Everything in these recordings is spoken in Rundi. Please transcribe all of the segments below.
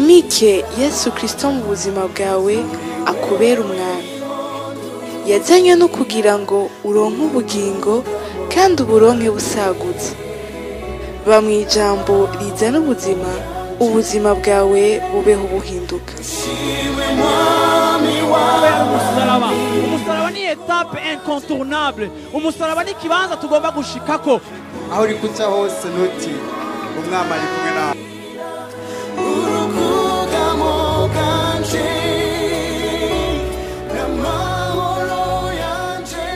Wimike Yesu Kristo mu buzima bwawe, akubera umwami. Yazanywe no kugira ngo uronke ubugingo kandi uburonke busagutse. Ba mu ijambo rizana ubuzima, ubuzima bwawe bubeho buhinduka. Umusaraba, umusaraba ni étape incontournable. Umusaraba ni ikibanza tugomba gushikako. Aho uri kuca hose ntutinye, umwami ari kumwe nawe. Urukugamo bwanje n'amahoro yanje.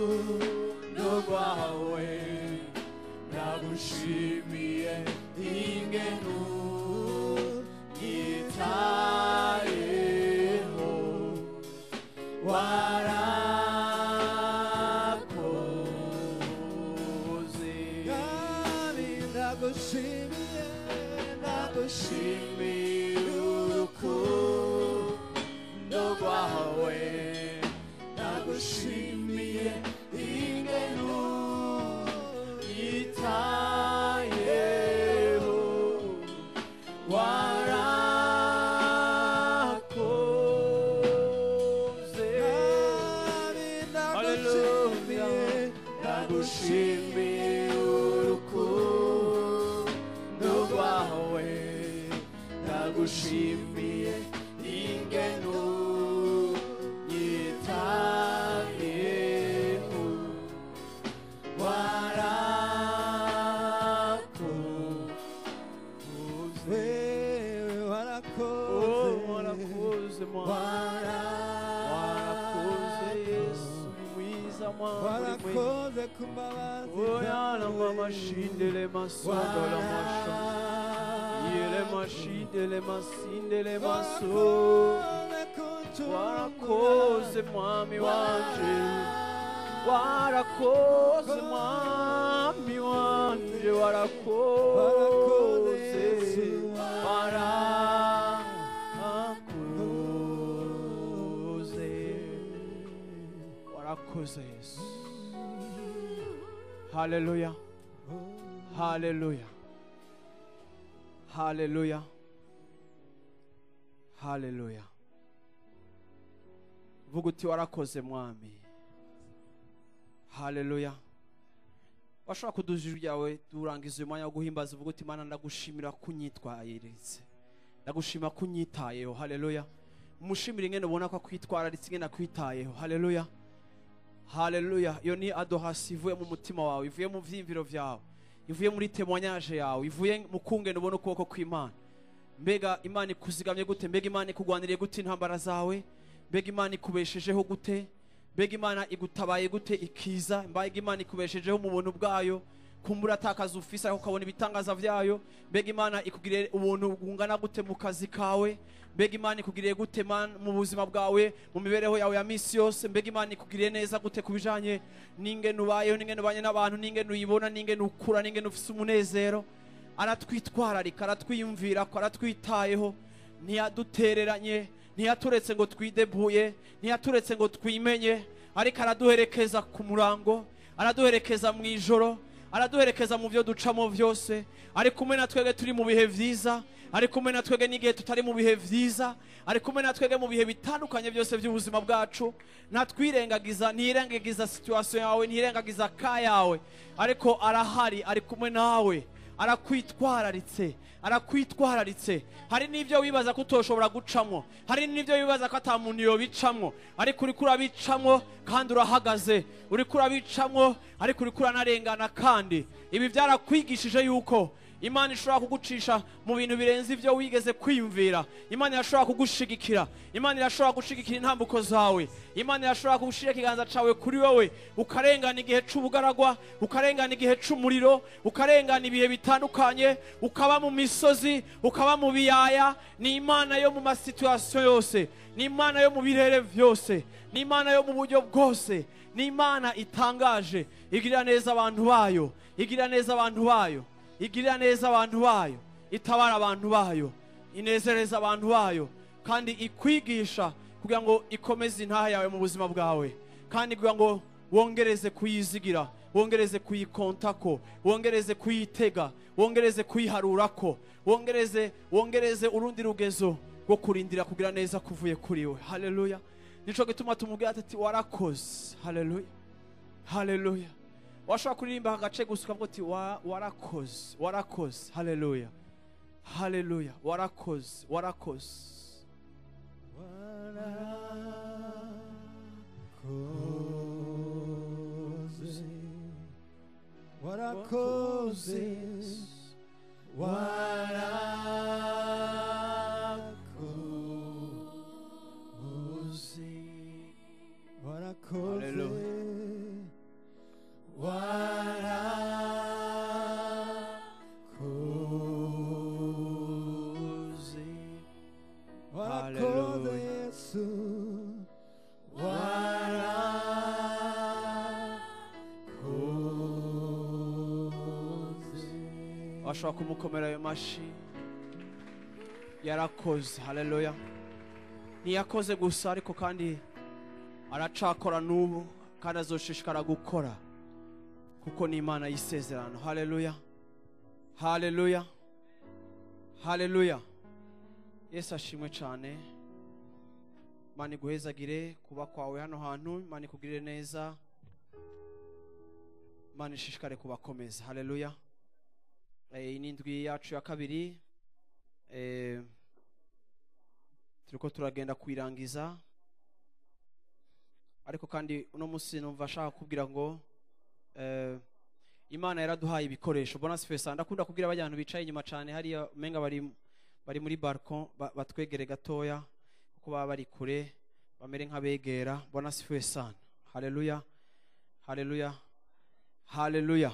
Urukundo rwawe ndagushimiye, ingenu nyitayeho, warakoze. Ndagushimiye, ndagushimiye urukundo rwawe, ndagushimiye ingenu nyitayeho, warakoze. Haleluya, ndagushimiye urukundo rwawe, ndagushimiye ingenu nyitayeho, warakoze. Oh, warakoze mwana, warakoze Yesu mwiza, mwana uri mwiza. Warakoze ku mbabazi. Oyala mama shindele masondo la masho yele mashindele masindele maso. Warakoze mwami wanje, warakoze mwami wanje, warakoze, warakoze, warakoze Yesu. Haleluya, haleluya, haleluya, haleluya. Vuga uti warakoze mwami. Haleluya. Washobora kuduza ijwi ryawe, turangiza uyu mwanya wo guhimbaza, uvuga uti Mana, ndagushimira kunyitwayiritse, ndagushima kunyitayeho. Haleluya. Mushimire ingene ubona ko akwitwararitse, ingene akwitayeho. Haleluya, haleluya. Iyo ni adoration ivuye mu mutima wawe, ivuye mu vyiyumviro vyawe, ivuye muri témoignage yawe, ivuye mu kungene ubona ukuboko kw'Imana. Mbega Imana ikuzigamye gute? Mbega Imana ikugwaniriye gute intambara zawe? Mbega Imana ikubeshejeho gute? Mbega Imana igutabaye gute ikiza? Mbega Imana ikubeshejeho mu buntu bwayo? Kumbura atakaza ufise ariko ukabona ibitangaza vyayo. Mbega Imana ikugiriye ubuntu bungana gute mu kazi kawe? Mbega Imana ikugiriye gute man mu buzima bwawe, mu mibereho yawe ya misi yose? Mbega Imana ikugiriye neza gute ku bijanye n'ingene ubayeho, n'ingene ubanye n'abantu, n'ingene uyibona, n'ingene ukura, n'ingene ufise umunezero? Aratwitwararika, aratwiyumvira ko aratwitayeho, ntiyadutereranye, ntiyaturetse ngo twidebuye, ntiyaturetse ngo twimenye, ariko araduherekeza ku murango, araduherekeza mu ijoro, araduherekeza mu byo ducamo byose. Ari kumwe na twebwe turi mu bihe vyiza, ari kumwe na twebwe n'igihe tutari mu bihe vyiza, ari kumwe na twebwe mu bihe bitandukanye byose by'ubuzima bwacu. Ntatwirengagiza, ntiyirengagiza situation yawe, ntiyirengagiza ka yawe, ariko arahari, ari kumwe nawe, arakwitwararitse, arakwitwararitse. Hari n'ibyo wibaza ko utoshobora gucamwo, hari n'ibyo wibaza ko ata muntu yobicamwo, ariko uriko urabicamwo kandi urahagaze, uriko urabicamwo ariko uriko uranarengana. Kandi ibi byarakwigishije yuko Imana ishobora kugucisha mu bintu birenze ibyo wigeze kwiyumvira. Imana irashobora kugushigikira, Imana irashobora gushigikira intambuko zawe, Imana irashobora kugushira ikiganza cawe kuri wowe, ukarengana igihe c'ubugaragwa, ukarengana igihe c'umuriro, ukarengana ibihe bitandukanye, ukaba mu misozi, ukaba mu biyaya. Ni Imana yo mu masituation yose, ni Imana yo mu birere vyose, ni Imana yo mu buryo bwose, ni Imana itangaje, igirira neza abantu bayo, igirira neza abantu bayo, igirira neza abantu bayo, itabara abantu bayo, inezereza abantu bayo, kandi ikwigisha kugira ngo ikomeze intaha yawe mu buzima bwawe, kandi kugira ngo wongereze kuyizigira. Wongereze kuyikontako, wongereze kuyitega, wongereze kuyiharurako, wongereze urundi rugezo rwo kurindira kugira neza kuvuye kuri we. Haleluya. Nico gituma tumubwira ati warakoze. Haleluya, haleluya. Washobora kuririmba agace gusa ukavuga uti warakoze, warakoze. Haleluya, haleluya, warakoze, warakoze. Warakoze, warakoze, warakoze, warakoze, warakoze Yesu, warakoze. Washobora kumukomera ayo mashi. Yarakoze. Haleluya. Ntiyakoze gusa, ariko kandi aracakora n'ubu, kandi azoshishikara gukora, kuko ni Imana y'isezerano. Haleluya, haleluya, haleluya. Yesu ashimwe cyane. Imana iguhezagire kuba kwawe hano hantu, Imana ikugirire neza, Imana ishishikare kubakomeza. Haleluya. Iyi ni indwi yacu ya kabiri, turiko turagenda kuyirangiza, ariko kandi uno munsi numva ashaka kubwira ngo Imana yaraduhaye ibikoresho. Bonus fesa, ndakunda kubwira abantu bicaye inyuma cyane hariya, umenga bari muri balcon, batwegere gatoya kuko baba bari kure, bamere nk'abegera. Bonus fesa. Haleluya, haleluya, haleluya.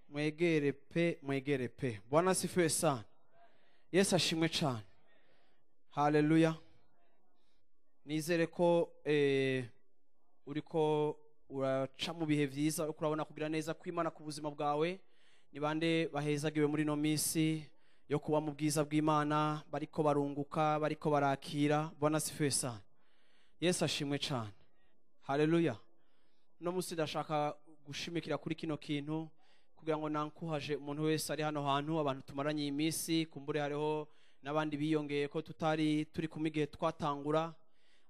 Mwegere pe, mwegere pe. Bwana asifiwe sana. Yesu ashimwe cyane. Haleluya. Nizere ko uriko uraca mu bihe vyiza, uriko urabona kugira neza kw'Imana ku buzima bwawe. Ni bande bahezagiwe muri no misi yo kuba mu bwiza bw'Imana, bariko barunguka, bariko barakira. Bwana asifiwe sana. Yesu ashimwe cyane. Haleluya. No musi ndashaka gushimikira kuri kino kintu kugira ngo nankuhaje umuntu wese ari hano hantu, abantu tumaranye iyi minsi, kumbure hariho n'abandi biyongeye ko tutari turi kumwe igihe twatangura,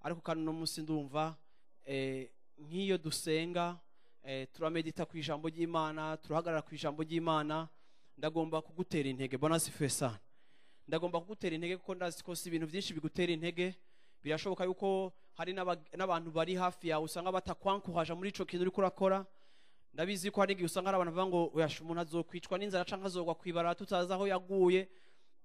ariko kandi no munsi ndumva nk'iyo dusenga, turamedita ku ijambo ry'Imana, turahagarara ku ijambo ry'Imana. Ndagomba kugutera intege. Bwana asifiwe sana. Ndagomba kugutera intege kuko ndazi ko si ibintu byinshi bigutera intege. Birashoboka yuko hari n'abantu bari hafi yawe usanga batakwankuhaje muri ico kintu uriko urakora. Ndabizi ko hari igihe usanga hari abantu bavuga ngo oya, umuntu azokwicwa n'inzara canke azogwa kwibara tutazi aho yaguye,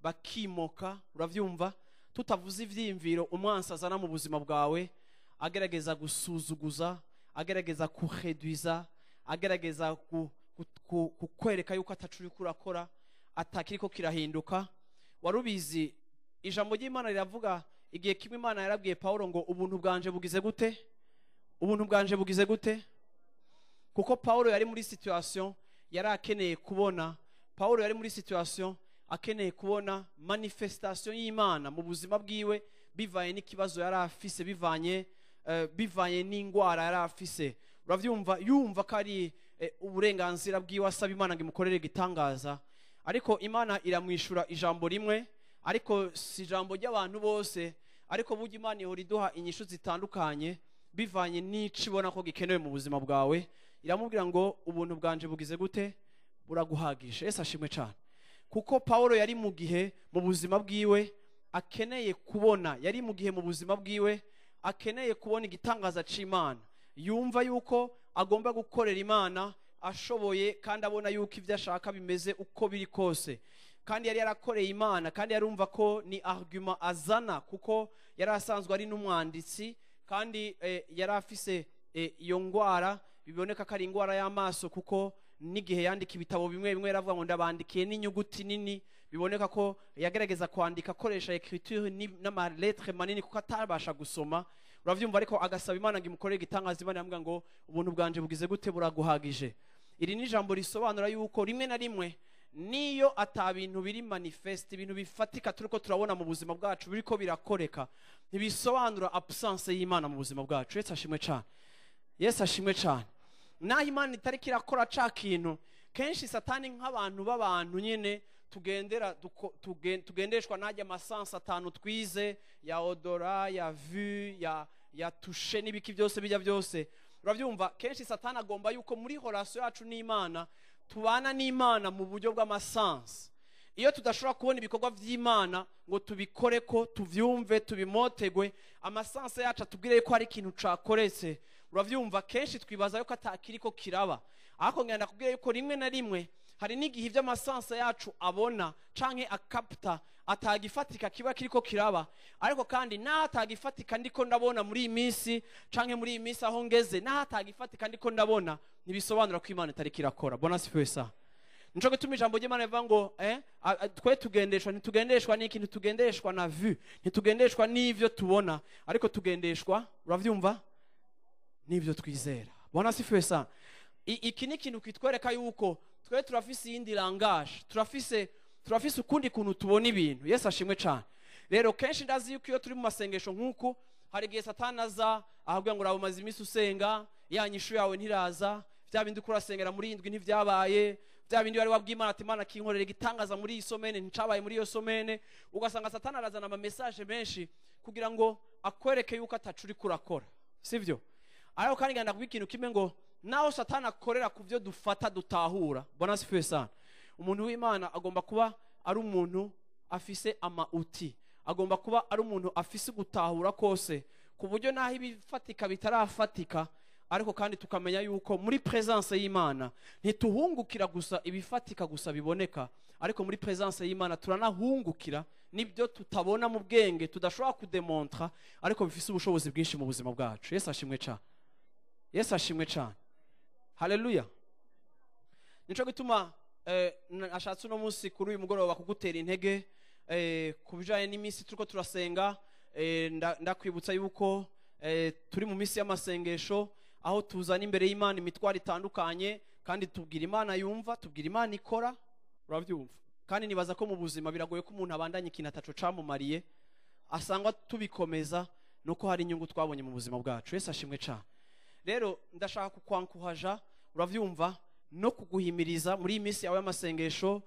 bakimoka. Uravyumva? Tutavuze ivyiyumviro umwansi azana mu buzima bwawe, agerageza gusuzuguza, agerageza kureduiza, agerageza kukwereka yuko atacu uriko urakora, atakiriko kirahinduka. Warubizi, ijambo ry'Imana riravuga igihe kimwe Imana yarabwiye Paulo ngo ubuntu bwanje bugize gute? Ubuntu bwanje bugize gute? Kuko Paulo yari muri situation yari akeneye kubona, Paulo yari muri situation akeneye kubona manifestation y'Imana mu buzima bwiwe, bivanye n'ikibazo yari afise, bivanye n'ingwara yari afise. Uravyumva, yumva ko ari uburenganzira bwiwe asaba Imana ngo imukorere igitangaza, ariko Imana iramwishura ijambo rimwe, ariko si ijambo ry'abantu bose, ariko burya Imana ihora iduha inyishu zitandukanye bivanye n'ico ibona ko gikenewe mu buzima bwawe. Iramubwira ngo ubuntu bwanje bugize gute? Buraguhagije. Yesu ashimwe cyane. Kuko Paulo yari mu gihe mu buzima bwiwe akeneye kubona, yari mu gihe mu buzima bwiwe akeneye kubona igitangaza c'Imana, yumva yuko agomba gukorera Imana ashoboye, kandi abona yuko ivyo ashaka bimeze uko biri kose, kandi yari yarakoreye Imana, kandi yarumva ko ni argument azana, kuko yari asanzwe ari n'umwanditsi, kandi yari afise iyo ngwara biboneka ko ari ingwara y'amaso, kuko n'igihe yandika ibitabo bimwe bimwe yaravuga ngo ndabandikiye n'inyuguti nini, biboneka ko yagerageza kwandika akoresha écriture n'ama lettre manini kuko atabasha gusoma. Uravyumva, ariko agasaba Imana ngo imukorere igitangaza. Imana yamubwira ngo ubuntu bwanje bugize gute? Buraguhagije. Iri ni ijambo risobanura yuko rimwe na rimwe niyo ata bintu biri manifest, ibintu bifatika turiko turabona mu buzima bwacu biriko birakoreka, ntibisobanura absence y'Imana mu buzima bwacu. Yesu ashimwe cyane. Yesu ashimwe cyane. Naho Imana itariko irakora ca kintu, kenshi Satani nk'abantu b'abantu nyene tugendera tugendeshwa n'ajya ama sens atanu twize, ya odorat, ya vue, ya toucher n'ibiki byose bijya byose, urabyumva. Kenshi Satani agomba yuko muri relation yacu n'Imana tubana n'Imana mu buryo bw'ama sens. Iyo tudashobora kubona ibikorwa by'Imana ngo tubikore ko tuvyumve, tubimotegwe, ama sens yacu atubwire ko hari ikintu cakoretse, uravyumva, kenshi twibaza yuko atakiriko kiraba. Ariko ngenda kubwira yuko rimwe na rimwe hari n'igihe ibyo ama sens yacu abona canke akapta atagifatika kiba kiriko kiraba. Ariko kandi naho atagifatika ndiko ndabona muri iyi minsi canke muri iyi minsi aho ngeze, naho atagifatika ndiko ndabona, ntibisobanura ko Imana itariko irakora. Bwana asifiwe sana. Nico gituma ijambo ry'Imana rivuga ngo twe tugendeshwa, ntitugendeshwa n'iki? Ntitugendeshwa na vue, ntitugendeshwa n'ivyo tubona, ariko tugendeshwa, uravyumva, n'ivyo twizera. Bwana asifiwe sana. Iki ni ikintu kitwereka yuko twe turafise iyindi langage, turafise ukundi kuntu tubona ibintu. Yesu ashimwe cyane. Rero kenshi ndazi yuko iyo turi mu masengesho nk'uku, hari igihe Satani aza ahabwira ngo uraba umaze iminsi usenga, ya nyishu yawe ntiraza, bya bindi uko urasengera muri iyi ndwi ntivyabaye, bya bindi wari wabwiye Imana ati Imana kinkorera igitangaza muri iyi semaine nticabaye muri iyo semaine. Ugasanga Satani arazana ama message menshi kugira ngo akwereke yuko atacu uriko urakora, sivyo? Ariko kandi ngenda kubwira ikintu kimwe, ngo naho Satani akorera ku byo dufata dutahura, Bwana asifiwe sana, umuntu w'Imana agomba kuba ari umuntu afise ama outils, agomba kuba ari umuntu afise gutahura kose, ku buryo naho ibifatika bitarafatika, ariko kandi tukamenya yuko muri presence y'Imana ntituhungukira gusa ibifatika gusa biboneka, ariko muri presence y'Imana turanahungukira nibyo tutabona mu bwenge, tudashobora kudemontra, ariko bifise ubushobozi bwinshi mu buzima bwacu. Yesu ashimwe cyane. Yesu ashimwe cyane. Haleluya. Nico gituma ashatse uno munsi kuri uyu mugoroba kugutera intege ku bijanye n'iminsi turiko turasenga. Ndakwibutsa yuko turi mu minsi y'amasengesho, aho tuzana imbere y'Imana imitwaro itandukanye, kandi tubwira Imana yumva, tubwira Imana ikora, uravyumva. Kandi nibaza ko mu buzima biragoye ko umuntu abandanya ikintu ataco camumariye, asangwa tubikomeza nuko hari inyungu twabonye mu buzima bwacu. Yesu ashimwe cyane. Rero ndashaka kukwankuhaja, uravyumva, no kuguhimiriza muri iyi minsi yawe y'amasengesho.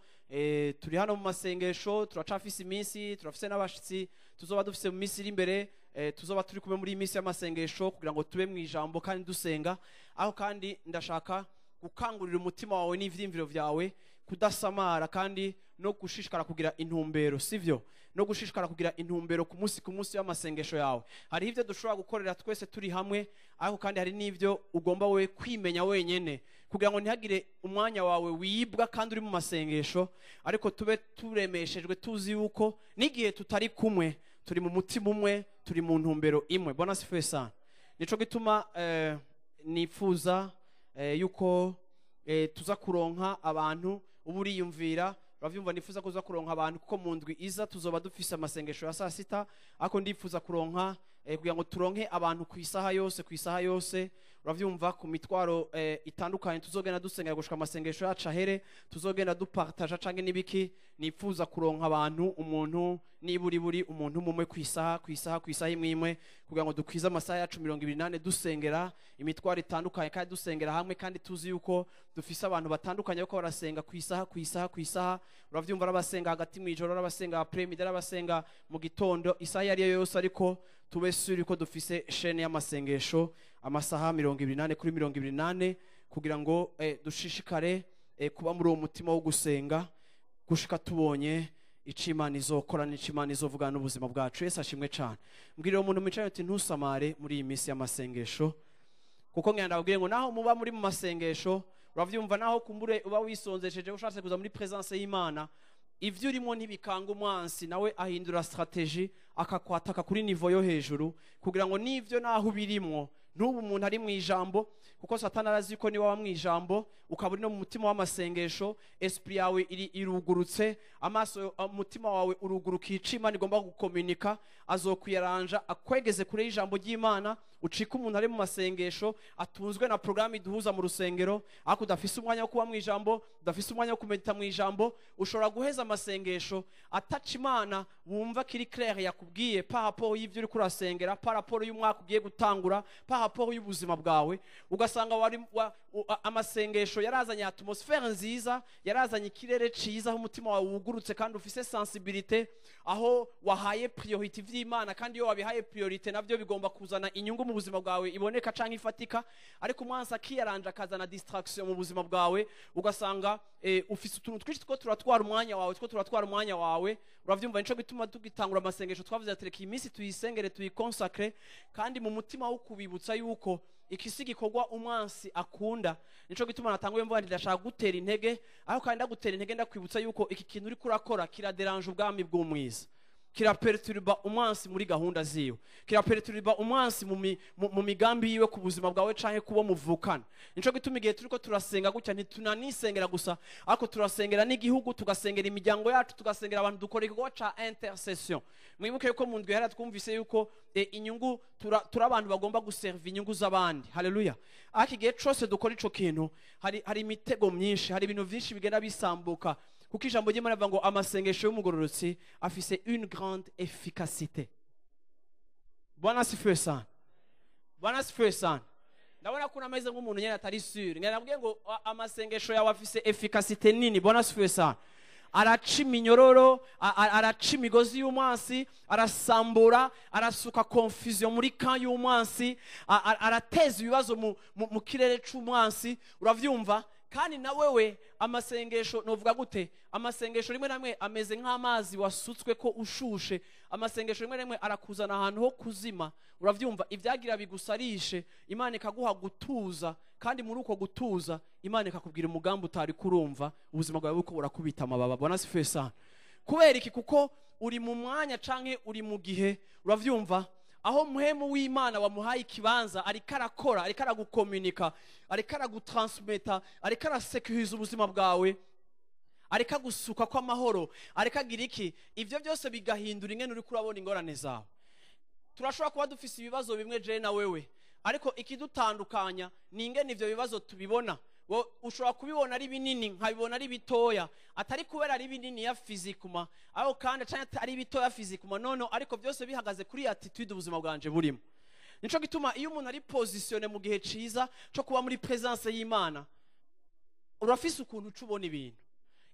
Turi hano mu masengesho, turacafise iminsi, turafise n'abashitsi tuzoba dufise mu minsi iri imbere, tuzoba turi kumwe muri iyi minsi y'amasengesho kugira ngo tube mu ijambo kandi dusenga. Aho kandi ndashaka gukangurira umutima wawe n'ivyiyumviro vyawe kudasamara, kandi no gushishikara kugira intumbero, sivyo? No gushishikara kugira intumbero ku munsi ku munsi w'amasengesho yawe. Hari ivyo dushobora gukorera twese turi hamwe, ariko kandi hari n'ivyo ugomba wewe kwimenya wenyene, kugira ngo ntihagire umwanya wawe wibwa kandi uri mu masengesho, ariko tube turemeshejwe tuzi yuko n'igihe tutari kumwe turi mu mutima umwe, turi mu ntumbero imwe. Bwana asifiwe sana. Nico gituma nifuza yuko tuza kuronka abantu uba uriyumvira, uravyumva. Nifuza kuza kuronka abantu, kuko mu ndwi iza tuzoba dufise amasengesho ya saa sita, ariko ndifuza kuronka kugira ngo turonke abantu ku isaha yose, ku isaha yose, uravyumva, ku mitwaro itandukanye tuzogenda dusengera gushika amasengesho yacu ahere, tuzogenda dupartaja canke n'ibiki. Nifuza kuronka abantu, umuntu niburi buri umuntu mumwe ku isaha, ku isaha, ku isaha imwe imwe, kugira ngo dukwize amasaha yacu 24 dusengera imitwaro itandukanye, kandi dusengera hamwe, kandi tuzi yuko dufise abantu batandukanye bariko barasenga ku isaha, ku isaha, ku isaha, uravyumva, arabasenga hagati mu ijoro, arabasenga après-midi, arabasenga mu gitondo, isaha iyo ariyo yose, ariko tube sûrs ko dufise chaîne y'amasengesho amasaha 24 kuri 24, kugira ngo dushishikare kuba muri uwo mutima wo gusenga gushika tubonye ico Imana izokora n'ico Imana izovugana n'ubuzima bwacu. Yesu ashimwe cane. Mbwirira umuntu mwicaye uti ntusamare muri iyi minsi y'amasengesho, kuko ngenda ndababwire ngo naho muba muri mu masengesho, uravyumva, naho kumbure uba wisonzesheje ushatse kuza muri presence y'Imana, ivyo urimo ntibikanga umwansi, nawe ahindura stratégie akakwataka kuri niveau yo hejuru, kugira ngo n'ivyo naho ubirimwo ntubu umuntu ari mu ijambo, kuko Satani arazi ko niba waba mu ijambo ukaba uri no mu mutima w'amasengesho, esprit yawe iri irugurutse, amaso, umutima wawe uruguruka ico Imana igomba gukomunika, azokwiyaranja akwegeze kure y'ijambo ry'Imana, ucike umuntu ari mu masengesho atunzwe na programme iduhuza mu rusengero, ariko udafise umwanya wo kuba mu ijambo, udafise umwanya wo kumedita mu ijambo. Ushobora guheza amasengesho ataca Imana wumva kiri clair yakubwiye par rapport y'ivyo uriko urasengera, par rapport y'umwaka ugiye gutangura, par rapport y'ubuzima bwawe. Ugasanga wari amasengesho yarazanye atmosphère nziza, yarazanye ikirere ciza aho umutima wawe wugurutse kandi ufise sensibilité, aho wahaye priorité vy'Imana, kandi iyo wabihaye priorité navyo bigomba kuzana inyungu mu buzima bwawe iboneka canke ifatika. Ariko umwansi akiyaranja akazana distraction mu buzima bwawe, ugasanga ufise utuntu twinshi two turatwara umwanya wawe, two turatwara umwanya wawe. Uravyumva? Nico gituma tugitangura amasengesho twavuze ati reka iyi minsi tuyisengere, tuyiconsacre, kandi mu mutima wo kubibutsa yuko iki si gikorwa umwansi akunda. Nico gituma natanguye mvuga nti ndashaka gutera intege, aho kandi ndagutera intege ndakwibutsa yuko iki kintu uriko urakora kiraderanje ubwami bw'umwiza, kiraperturba umwansi muri gahunda ziwe, kiraperturba umwansi mu migambi yiwe ku buzima bwawe canke kubo muvukana. Nico gituma igihe turiko turasenga gutya ntitunanisengera gusa, ariko turasengera n'igihugu, tugasengera imiryango yacu, tugasengera abantu, dukora igikorwa ca intercession. Mwibuke yuko mu ndwi ihera twumvise yuko inyungu turi abantu bagomba guserva inyungu z'abandi. Haleluya! Ariko igihe cose dukora ico kintu hari imitego myinshi, hari ibintu vyinshi bigenda bisambuka, kuko ijambo ry'Imana rivuga ngo amasengesho y'umugororotsi afise une grande efficacité. Bwana asifiwe sana, Bwana asifiwe sana. Ndabona ko unameze nk'umuntu nyene atari sûr. Ngenda nabwiye ngo amasengesho yawe afise efficacité nini. Bwana asifiwe sana. Araca iminyororo, araca imigozi y'umwansi, arasambura, arasuka confusion muri camp y'umwansi, arateza ibibazo mu kirere c'umwansi. Uravyumva? Kandi na wewe amasengesho, novuga gute, amasengesho rimwe na rimwe ameze nk'amazi wasutswe ko ushushe. Amasengesho rimwe na rimwe arakuzana ahantu ho kuzima. Uravyumva? Ibyagira bigusarishe, Imana ikaguha gutuza, kandi muri uko gutuza Imana ikakubwira umugambi utari kurumva, ubuzima bwawe buko burakubita amababa. Bwana asifiwe sana. Kubera iki? Kuko uri mu mwanya canke uri mu gihe, uravyumva, aho muhemu w'Imana wamuhaye ikibanza, ariko arakora, ariko aragukomunika, ariko aragutransmeta, ariko arasekuriza ubuzima bwawe, ariko agusuka kw'amahoro, ariko agira iki, ivyo byose bigahindura ingene uriko urabona ingorane zawe. Turashobora kuba dufise ibibazo bimwe je na wewe, ariko ikidutandukanya ni ingene ivyo bibazo tubibona. Ushobora kubibona ari binini, nkabibona ari bitoya, atari kubera ari binini ya physiquement, aho kandi canke ari bitoya physiquement, nono, ariko byose bihagaze kuri attitude ubuzima bwanje burimo. Nico gituma iyo umuntu ari positionné mu gihe ciza co kuba muri présence y'Imana, urafise ukuntu uca ubona ibintu.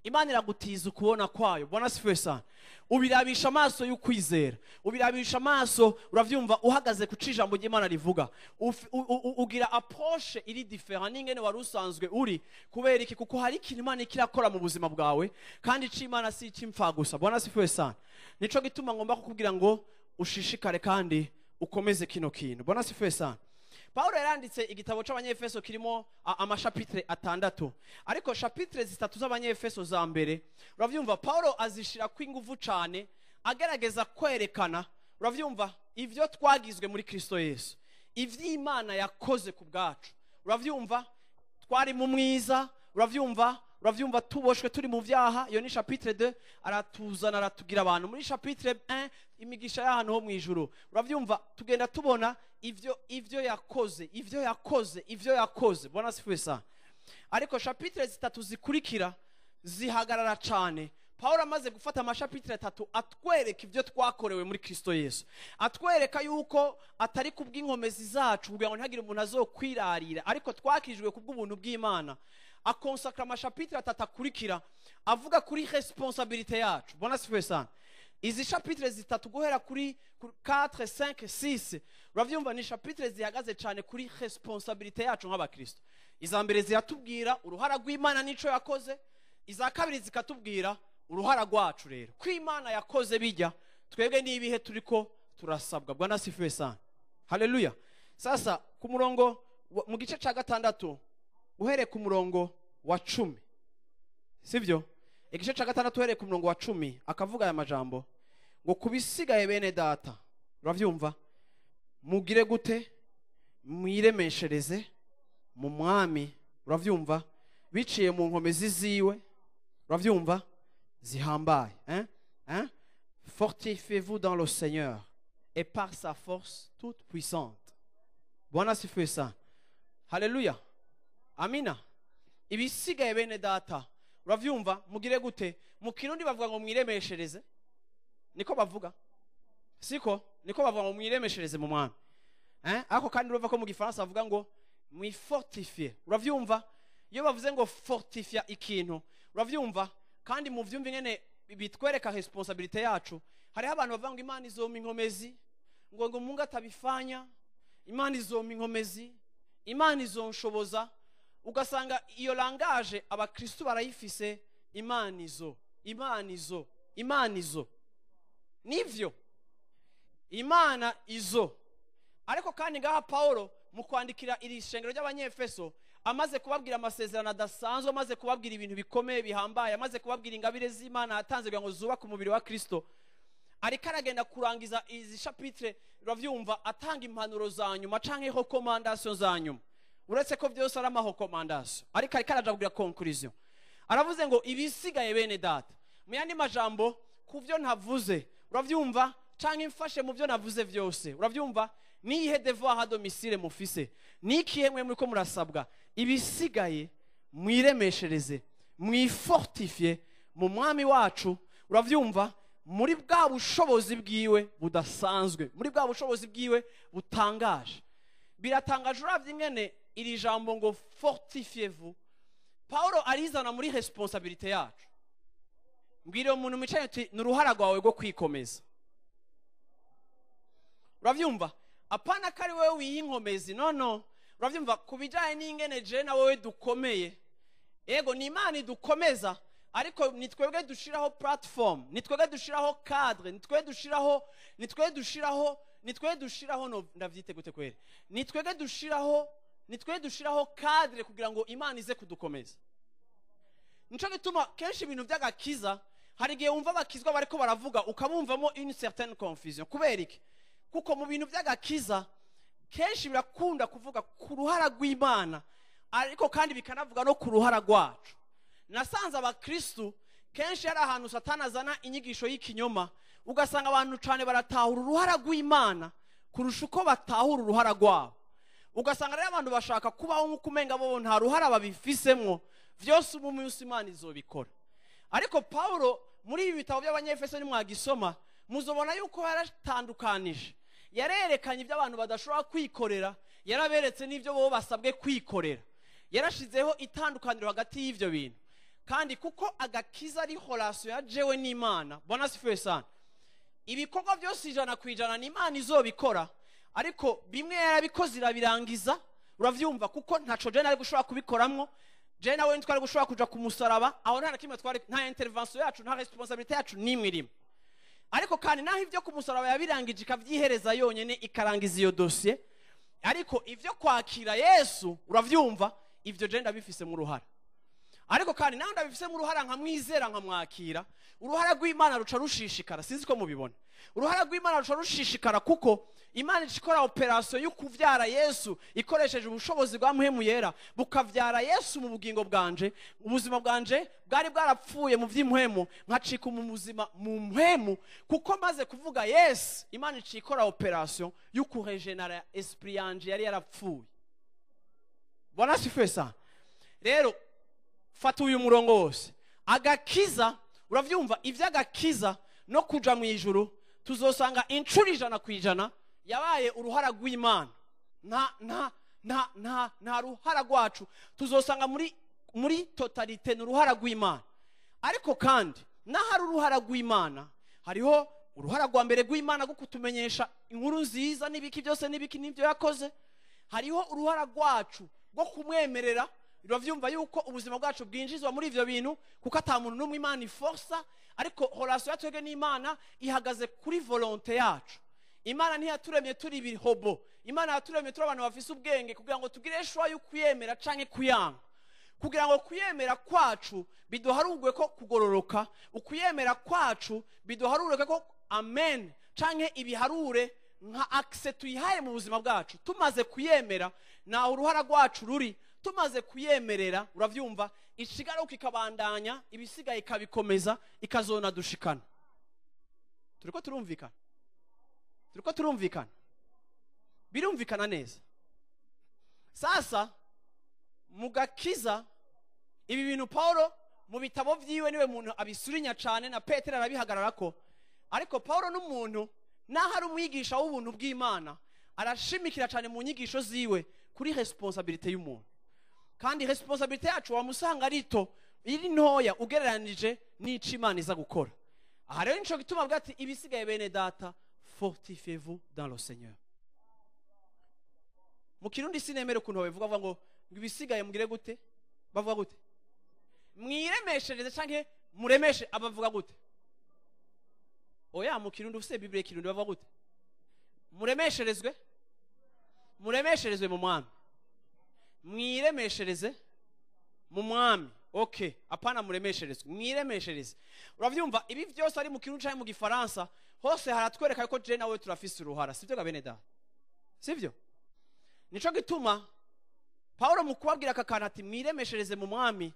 Imana iragutiza ukubona kwayo. Bwana asifiwe sana. Ubirabisha amaso y'ukwizera, ubirabisha amaso, uravyumva, uhagaze ku ijambo ry'Imana rivuga. Ugira approche iri différent n'ingene wari usanzwe uri. Kubera iki? Kuko hari ikintu Imana ikirakora mu buzima bwawe, kandi ico Imana si ic'impfa gusa. Bwana asifiwe sana. Nico gituma ngomba kukubwira ngo ushishikare kandi ukomeze kino kintu. Bwana asifiwe sana. Paulo yaranditse igitabo c'Abanyefeso kirimo amachapitre 6, ariko chapitre 3 z'Abanyefeso za mbere, uravyumva, Paulo azishira kw'inguvu cane, agerageza kwerekana, uravyumva, ivyo twagizwe muri Kristo Yesu, ivy'Imana yakoze ku bwacu. Uravyumva, twari mu mwiza, uravyumva, tuboshwe turi mu vyaha. Iyo ni chapitre 2. Aratuzana, aratugira abantu. Muri chapitre 1, imigisha y'ahantu ho mu ijuru. Uravyumva, tugenda tubona ivyo yakoze, ivyo yakoze, ivyo yakoze. Bwana asifiwe sana. Ariko chapitre 3 zikurikira zihagarara cane. Paulo amaze gufata amachapitre 3 atwereka ivyo twakorewe muri Kristo Yesu, atwereka yuko atari kubw'inkomezi zacu kugira ngo ntihagire umuntu azokwirarira, ariko twakijwe kubw'ubuntu bw'Imana. Akonsakra amachapitre 3 akurikira avuga kuri responsabilité yacu. Bwana asifiwe sana. Izi chapitre 3 guhera kuri 4, 5, 6, uravyumva, ni chapitre zihagaze cane kuri responsabilité yacu nk'abakristo. Iza mbere ziratubwira uruhara rw'Imana n'ico yakoze, iza kabiri zikatubwira uruhara rwacu. Rero ko Imana yakoze bijya, twebwe n'ibihe turiko turasabwa. Bwana asifiwe sana. Haleluya! Sasa ku murongo mu gice ca 6 uhereye ku murongo wa 10, sivyo? Igice ca 6 uhereye ku murongo wa 10, akavuga aya majambo ngo: kubisigaye bene data, uravyumva, mugire gute? Mwiremeshereze mu mwami, uravyumva, biciye mu nkomezi ziwe, uravyumva, zihambaye, hein? Hein? Fortifiez-vous dans le Seigneur et par sa force toute puissante. Bwana asifiwe sana. Haleluya, amina. Ibisigaye bene data, uravyumva, mugire gute? Mu Kirundi bavuga ngo mwiremeshereze, niko bavuga, siko? Niko bavuga ngo mwiremeshereze mu mwami. Ariko kandi urumva ko mu gifaransa bavuga ngo mwifortifie. Uravyumva iyo bavuze ngo fortifia ikintu, uravyumva kandi mu vyumva ingene bitwereka responsabilité yacu. Hariho abantu bavuga ngo Imana izompa inkomezi, ngo Mungu atabifanya, Imana izompa inkomezi, Imana izonshoboza. Ugasanga iyo langage abakristu barayifise, Imana izo, Imana izo, Imana izo. Nivyo, Imana izo. Ariko kandi ngaha Paulo mu kwandikira iri shengero ry'Abanyefeso, amaze kubabwira amasezerano adasanzwe, amaze kubabwira ibintu bikomeye bihambaye, amaze kubabwira ingabire z'Imana yatanze kugira ngo zubake umubiri wa Kristo, ariko aragenda kurangiza izi chapitre, uravyumva, atanga impanuro za nyuma canke recommandation za nyuma. Uretse ko byose ari amarecommandation, ariko ariko araja kugira conclusion. Aravuze ngo ibisigaye bene data, mu yandi majambo ku byo ntavuze, uravyumva, canke mfashe mu byo navuze vyose, uravyumva, niyihe devoir à domicile mufise, nikihe mwe muriko murasabwa? Ibisigaye mwiremeshereze, mwifortifie mu mwami wacu, uravyumva, muri bwa bushobozi bwiwe budasanzwe, muri bwa bushobozi bwiwe butangaje. Biratangaje uravye ingene iri jambo ngo fortifiez-vous Paulo arizana muri responsabilité yacu. Mbwira umuntu mwicaye uti ni uruhara rwawe rwo kwikomeza. Uravyumva, apana ko ari wowe wiha inkomezi, no. Uravyumva, ku bijanye n'ingene je na wowe dukomeye, ego ni Imana idukomeza, ariko ni twebwe dushiraho platform, ni twebwe dushiraho cadre, ni twebwe dushiraho, ni twebwe dushiraho, ni twebwe dushiraho, no ndavyite gute kwere, ni twebwe dushiraho, ni twebwe dushiraho cadre kugira ngo Imana ize kudukomeza. Nico gituma kenshi ibintu by'agakiza hari igihe wumva abakizwa bariko baravuga ukabumvamo une certaine confusion. Kubera iki? Kuko mu bintu by'agakiza kenshi birakunda kuvuga ku ruhara rw'Imana, ariko kandi bikanavuga no ku ruhara rwacu. Nasanze abakristu kenshi hari ahantu Satani azana inyigisho y'ikinyoma, ugasanga abantu cane baratahura uruhara rw'Imana kurusha uko batahura uruhara rwabo. Ugasanga rero abantu bashaka kubaho nk'uko umenga bo nta ruhara babifisemwo, vyose ubu munsi Imana izobikora. Ariko Paulo muri ibi bitabo by'Abanyefeso nimwagisoma muzobona yuko yaratandukanije, yarerekanye ibyo abantu badashobora kwikorera, yaraberetse n'ibyo bo basabwe kwikorera, yarashizeho itandukaniro hagati y'ivyo bintu. Kandi kuko agakiza ari relation ya jewe n'Imana, Bwana asifiwe sana, ibikorwa byose 100% ni Imana izobikora, ariko bimwe yarabikoze irabirangiza, uravyumva, kuko ntaco je nari gushobora kubikoramwo. Je nawe ntitwari gushobora kuja ku musaraba, aho nta na kimwe twari, nta intervention yacu, nta responsabilité yacu nimwe irimo. Ariko kandi naho ivyo ku musaraba yabirangije ikavyihereza yonyene, ikarangiza iyo dossier, ariko ivyo kwakira Yesu, uravyumva, ivyo je ndabifise mu ruhara. Ariko kandi naho ndabifise mu ruhara nkamwizera nkamwakira, uruhara rw'Imana ruca rushishikara. Sinzi ko mubibona, uruhara rw'Imana ruca rushishikara, kuko Imana ikora operation yo kuvyara Yesu ikoresheje ubushobozi bwa Mpwemu Yera, bukavyara Yesu mu bugingo bwanje. Ubuzima bwanje bwari bwarapfuye mu vy'impwemu, nkacika mu buzima mu mpwemu, kuko maze kuvuga Yesu, Imana ikora operation yo kuregenera esprit yanje yari yarapfuye. Bwana asifiwe sana. Rero fata uyu murongo wose, agakiza, uravyumva, ivy'agakiza no kuja mu ijuru tuzosanga incuro 100% yabaye uruhara rw'Imana, nta nta nta nta nta ruhara rwacu. Tuzosanga muri totalité ni uruhara rw'Imana. Ariko kandi n'ahari uruhara rw'Imana, hariho uruhara rwa mbere rw'Imana rwo kutumenyesha inkuru nziza n'ibiki byose n'ibiki n'ibyo yakoze, hariho uruhara rwacu rwo kumwemerera, uravyumva, yuko ubuzima bwacu bwinjizwa muri ivyo bintu, kuko ata muntu n'umwe Imana iforsa, ariko relation ya twebwe n'Imana ihagaze kuri volonté yacu. Imana ntiyaturemye turi ibihobo, Imana yaturemye turi abantu bafise ubwenge kugira ngo tugire choix yo kuyemera canke kuyanga, kugira ngo kuyemera kwacu biduharurwe ko kugororoka, ukuyemera kwacu biduharurwe ko amen, canke ibiharure nka accès tuyihaye mu buzima bwacu. Tumaze kuyemera, naho uruhara rwacu ruri, tumaze kuyemerera, uravyumva, ishigaruka ikabandanya, ibisigaye ikabikomeza, ikazona dushikana. Turiko turumvikana? Turiko turumvikana? Birumvikana neza. Sasa mugakiza ibi bintu Paulo mu bitabo vyiwe niwe muntu abisurinya cane, na Petero arabihagararako. Ariko Paulo n'umuntu naho ari umwigisha w'ubuntu bw'Imana, arashimikira cyane mu nyigisho ziwe kuri responsabilité y'umuntu. Kandi responsabilité yacu wamusanga rito iri ntoya ugereranije n'ico Imana iza gukora. Aha rero nico gituma avuga ati ibisigaye bene data, fortifiez-vous dans le Seigneur. Mu Kirundi sinemere ukuntu babivuga, bavuga ngo ibisigaye mugire gute? Bavuga gute? Mwiremeshereze canke muremeshe, abavuga gute? Oya, mu Kirundi ufise Bible Kirundi bavuga gute? Muremesherezwe, muremesherezwe mu Mwami, mwiremeshereze mu Mwami. Okay, apana muremesherezwe, mwiremeshereze. Uravyumva, ibi vyose ari mu Kirundi canke mu Gifaransa, hose haratwereka ko je nawe turafise uruhara, sivyo ga bene data? Sivyo? Nico gituma Paulo mu kubabwira aka kantu ati mwiremeshereze mu Mwami.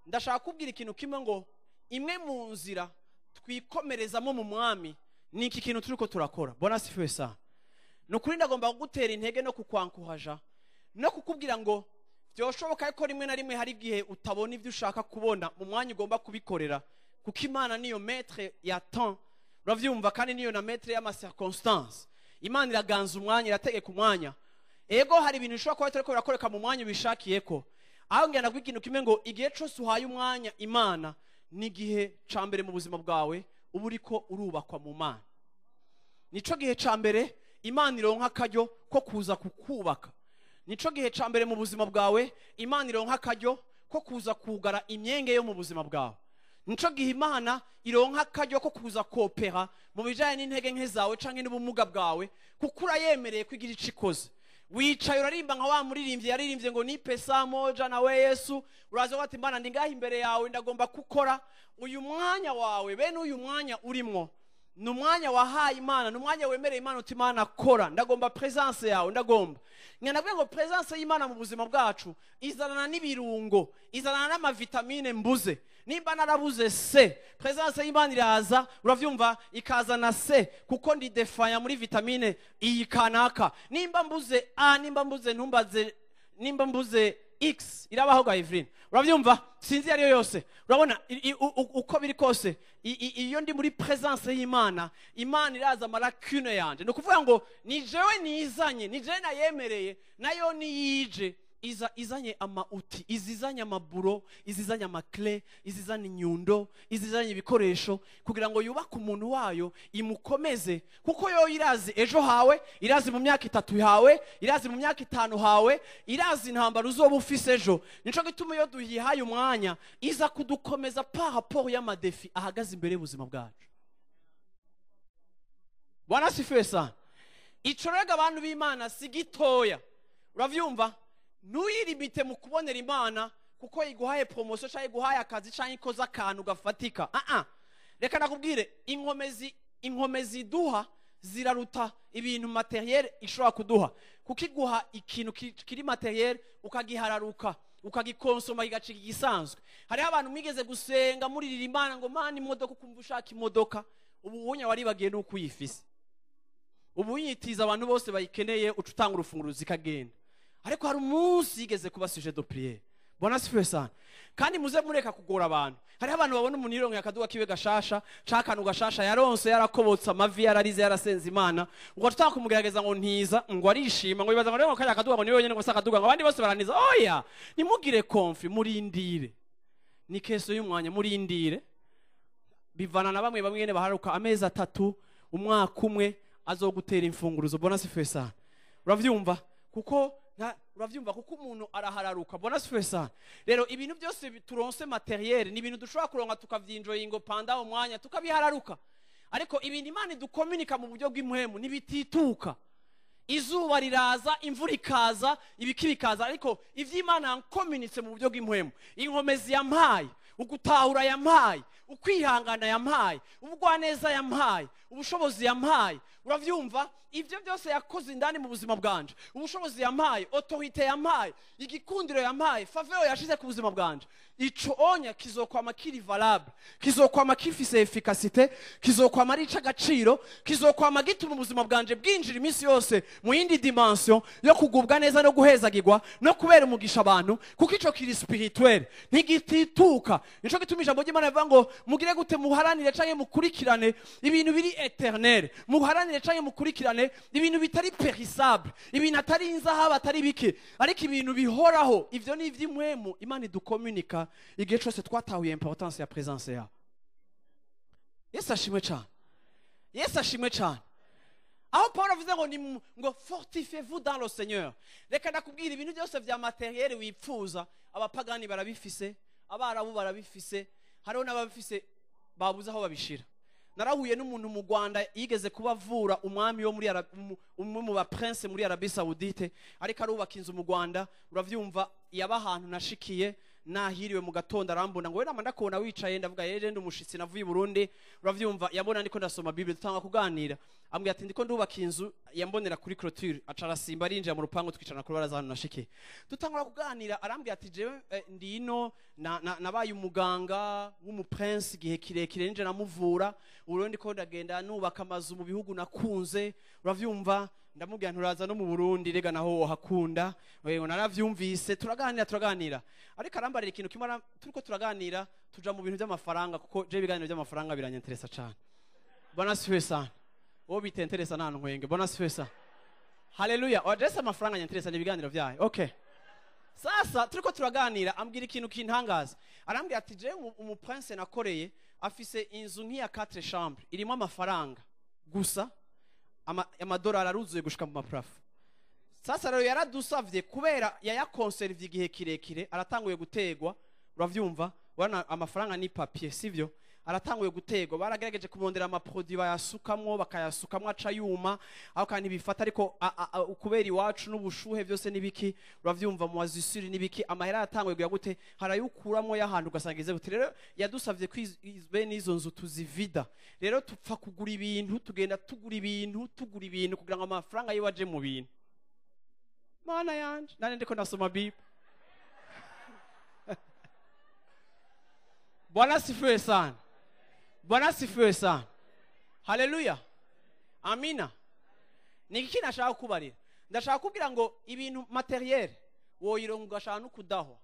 Ndashaka kubwira ikintu kimwe, ngo imwe mu nzira twikomerezamo mu Mwami ni iki kintu turiko turakora. Bwana asifiwe sana. Ni ukuri ndagomba kugutera intege no kukwankuhaja no kukubwira ngo byoshoboka ko rimwe na rimwe hari igihe utabona ibyo ushaka kubona mu mwanya ugomba kubikorera, kuko Imana niyo maître ya temps, uravyumva, kandi niyo na maître y'ama circonstances. Imana iraganza umwanya, irategeka umwanya. Ego, hari ibintu bishobora kuba bitariko birakoreka mu mwanya ubishakiyeko. Aho ngenda kugira ikintu kimwe, ngo igihe cose uhaye umwanya Imana ni igihe ca mbere mu buzima bwawe uba uriko urubakwa mu Mana. Nico gihe ca mbere Imana ironka akaryo ko kuza kukubaka. Nico gihe ca mbere mu buzima bwawe Imana ironka akaryo ko kuza kugara imyenge yo mu buzima bwawe. Nico gihe Imana ironka akaryo ko kuza kopera mu bijanye n'intege nke zawe canke n'ubumuga bwawe, kuko urayemereye kwigira ico ikoze. Wicaye urarimba nka wa muririmbyi yaririmbye ngo nipe saa moja nawe Yesu. Uraza ati Imana, ndi ngaha imbere yawe, ndagomba gukora uyu mwanya wawe. Bene uyu mwanya urimwo ni umwanya wahaye Imana, ni umwanya wemereye Imana uti Imana kora, ndagomba presence yawe, ndagomba. Ngira ngo presence y'Imana mu buzima bwacu izanana n'ibirungo, izanana n'amavitamine mbuze. Nimba narabuze C, presence y'Imana iraza, uravyumva, ikazana C, kuko ndi défaillant muri vitamine iyi kanaka. Nimba mbuze A, nimba mbuze, ntumbaze, nimba mbuze X irabaho ga Evelyn, uravyumva, sinzi ariyo yose. Urabona, uko biri kose, iyo ndi muri presence y'Imana, Imana iraza ama lacune yanje. Ni ukuvuga ngo ni jewe nizanye, ni jewe nayemereye, nayo niyije iza izanye ama outils, izizanye amaburo, izizanye ama clés, izizanye inyundo, izizanye ibikoresho kugira ngo yubake umuntu wayo, imukomeze, kuko yo irazi ejo hawe, irazi mu myaka 3 hawe, irazi mu myaka 5 hawe, irazi intambara uzoba ufise ejo. Nico gituma iyo duhihaye umwanya iza kudukomeza par rapport y'ama défis ahagaze imbere y'ubuzima bwacu. Bwana asifiwe sana. Ico rero, abantu b'Imana, si gitoya, uravyumva. Ntuyirimite mu kubonera Imana kuko iguhaye promotion cyangwa iguhaye akazi cyangwa ikoze akantu gafatika. Ah ah, reka nakubwire, inkomezi iduha ziraruta ibintu matériel ishobora kuduha, kuko iguha ikintu kiri matériel ukagihararuka, ukagikonsoma, kigacika igisanzwe. Hariho abantu mwigeze gusenga muririra Imana ngo Mana imodoka, ukumva ushaka imodoka, ubu wunya waribagiye nuko uyifise, ubu unyitiza abantu bose bayikeneye, uca utanga urufunguruzo ikagenda. Ariko hari umunsi yigeze kuba sujet de prière. Bwana asifiwe sana. Kandi muze mureka kugora abantu. Hariho abantu babona umuntu yironkeye akaduga kiwe gashasha canke gashasha yaronse yarakobotse amavi, yararize, yarasenze Imana, ngo tutaka kumugerageza ngo ntiza, ngo arishima, ngo bibaza ngo rero kariya akaduga ngo ni wenyine ngo akaduga, ngo abandi bose baraniza. Oya, nimugire conflit, murindire, ni question y'umwanya, murindire. Bivana na bamwe bamwe nyene baharuka amezi 3, umwaka umwe, azogutera imfunguruzo. Bwana asifiwe sana. Uravyumva, kuko uravyumva, kuko umuntu arahararuka. Bwana asifiwe sana. Rero ibintu byose turonse matériel ni ibintu dushobora kuronka tukavyinjoyingo pendant umwanya, tukabihararuka. Ariko ibintu Imana idukominika mu buryo bw'impwemu nibitituka. Izuba riraza, imvura ikaza, ibiki bikaza, ariko ivy'Imana yankominitse mu buryo bw'impwemu, inkomezi yampaye, ugutahura yampaye, ukwihangana yampaye, ubugwaneza yampaye, ubushobozi yampaye, uravyumva, ivyo byose yakoze indani mu buzima bwanje, ubushobozi yampaye, autorité yampaye, igikundiro yampaye, faveur yashize ku buzima bwanje, ico onya kizokwama kiri valable, kizokwama kifise efficacité, kizokwama ari ic'agaciro, kizokwama gituma ubuzima bwanje bwinjira iminsi yose mu yindi dimension yo kugubwa neza no guhezagirwa no kubera umugisha abantu, kuko ico kiri spirituel, ntigitituka. Nico gituma ijambo ry'Imana rivuga ngo mugire gute, muharanire canke mukurikirane ibintu biri éternel, muharanire canke mukurikirane ibintu bitari périssable, ibintu atari inzahabu, atari bike, ariko ibintu bihoraho. Ivyo ni ivy'impwemu Imana idukomunika igihe cose twatahuye importance ya présence yayo. Yesu ashimwe cane, Yesu ashimwe cane. Aho Paul avuze ngo ni ngo "Fortifiez-vous dans le Seigneur." Reka ndakubwira, ibintu byose vya matériel wipfuza, abapagani barabifise, abarabu barabifise, hariho n'ababifise babuze aho babishira. Narahuye n'umuntu mu Rwanda yigeze kuba avura umwami wo muri umwe mu ba prince muri Arabie Saoudite, ariko arubaka inzu mu Rwanda. Uravyumva, yaba ahantu nashikiye nahiriwe mu gatondo, arambona ngo: "We nama ndakubona wicaye." Ndavuga: "Yeje, ndi umushitsi, navuye i Burundi." Uravyumva, yambona ndiko ndasoma Bible, dutanga kuganira, ambwira ati: "Ndiko ndubaka inzu." Yambonera kuri clôture, aca arasimba arinjira mu rupangu, twicarana kuri baraza ahantu nashikiye, dutangura kuganira. Arambwira ati: "Jewe ndino nabaye umuganga w'umuprince igihe kirekire, ninje namuvura. Ubu rero ndiko ndagenda nubaka amazu mu bihugu nakunze." Uravyumva, ndamubwira: "Nturaza no mu Burundi rega, naho wohakunda." Wewe naravyumvise. Turaganira, turaganira, ariko arambarira ikintu kimwe. Turiko turaganira, tuja mu bintu by'amafaranga, kuko je ibiganiro by'amafaranga biranyenteresa cane. Bwana asifiwe sana. Wowe bitenteresa nta ntwenge. Bwana asifiwe sana, haleluya. Wajese amafaranga nyenteresa ni ibiganiro vyayo. Okay, sasa turiko turaganira, ambwira ikintu kintangaza. Arambwira ati: "Jewe umuprince nakoreye afise inzu nk'iya 4 chambre, irimo amafaranga gusa, amadolari aruzuye gushika mu maplafond. Sasa rero yaradusavye, kubera yayakonservye igihe kirekire, aratanguye gutegwa." Uravyumva, urabona amafaranga ni papier, sivyo? Aratanguye gutegwa. Baragerageje kumurondera amaproduit bayasukamwo, bakayasukamwo aca yuma aho, kandi bifata, ariko kubera iwacu n'ubushuhe byose n'ibiki, uravyumva, mu wazisuri n'ibiki, amahera yatanguye kugira gute, harayukuramwo y'ahantu, ugasanga ize gute. Rero yadusavye ko bene izo nzu tuzivida. Rero tupfa kugura ibintu, tugenda tugura ibintu, tugura ibintu kugira ngo amafaranga yiwe aje mu bintu. Mana yanje, nane ndiko nasoma Bible. Bwana asifiwe sana, Bwana asifiwe sana, haleluya, amina. Ni iki nashaka kubarira? Ndashaka kubwira ngo ibintu matériel woyironga ugashaka no kudahwa.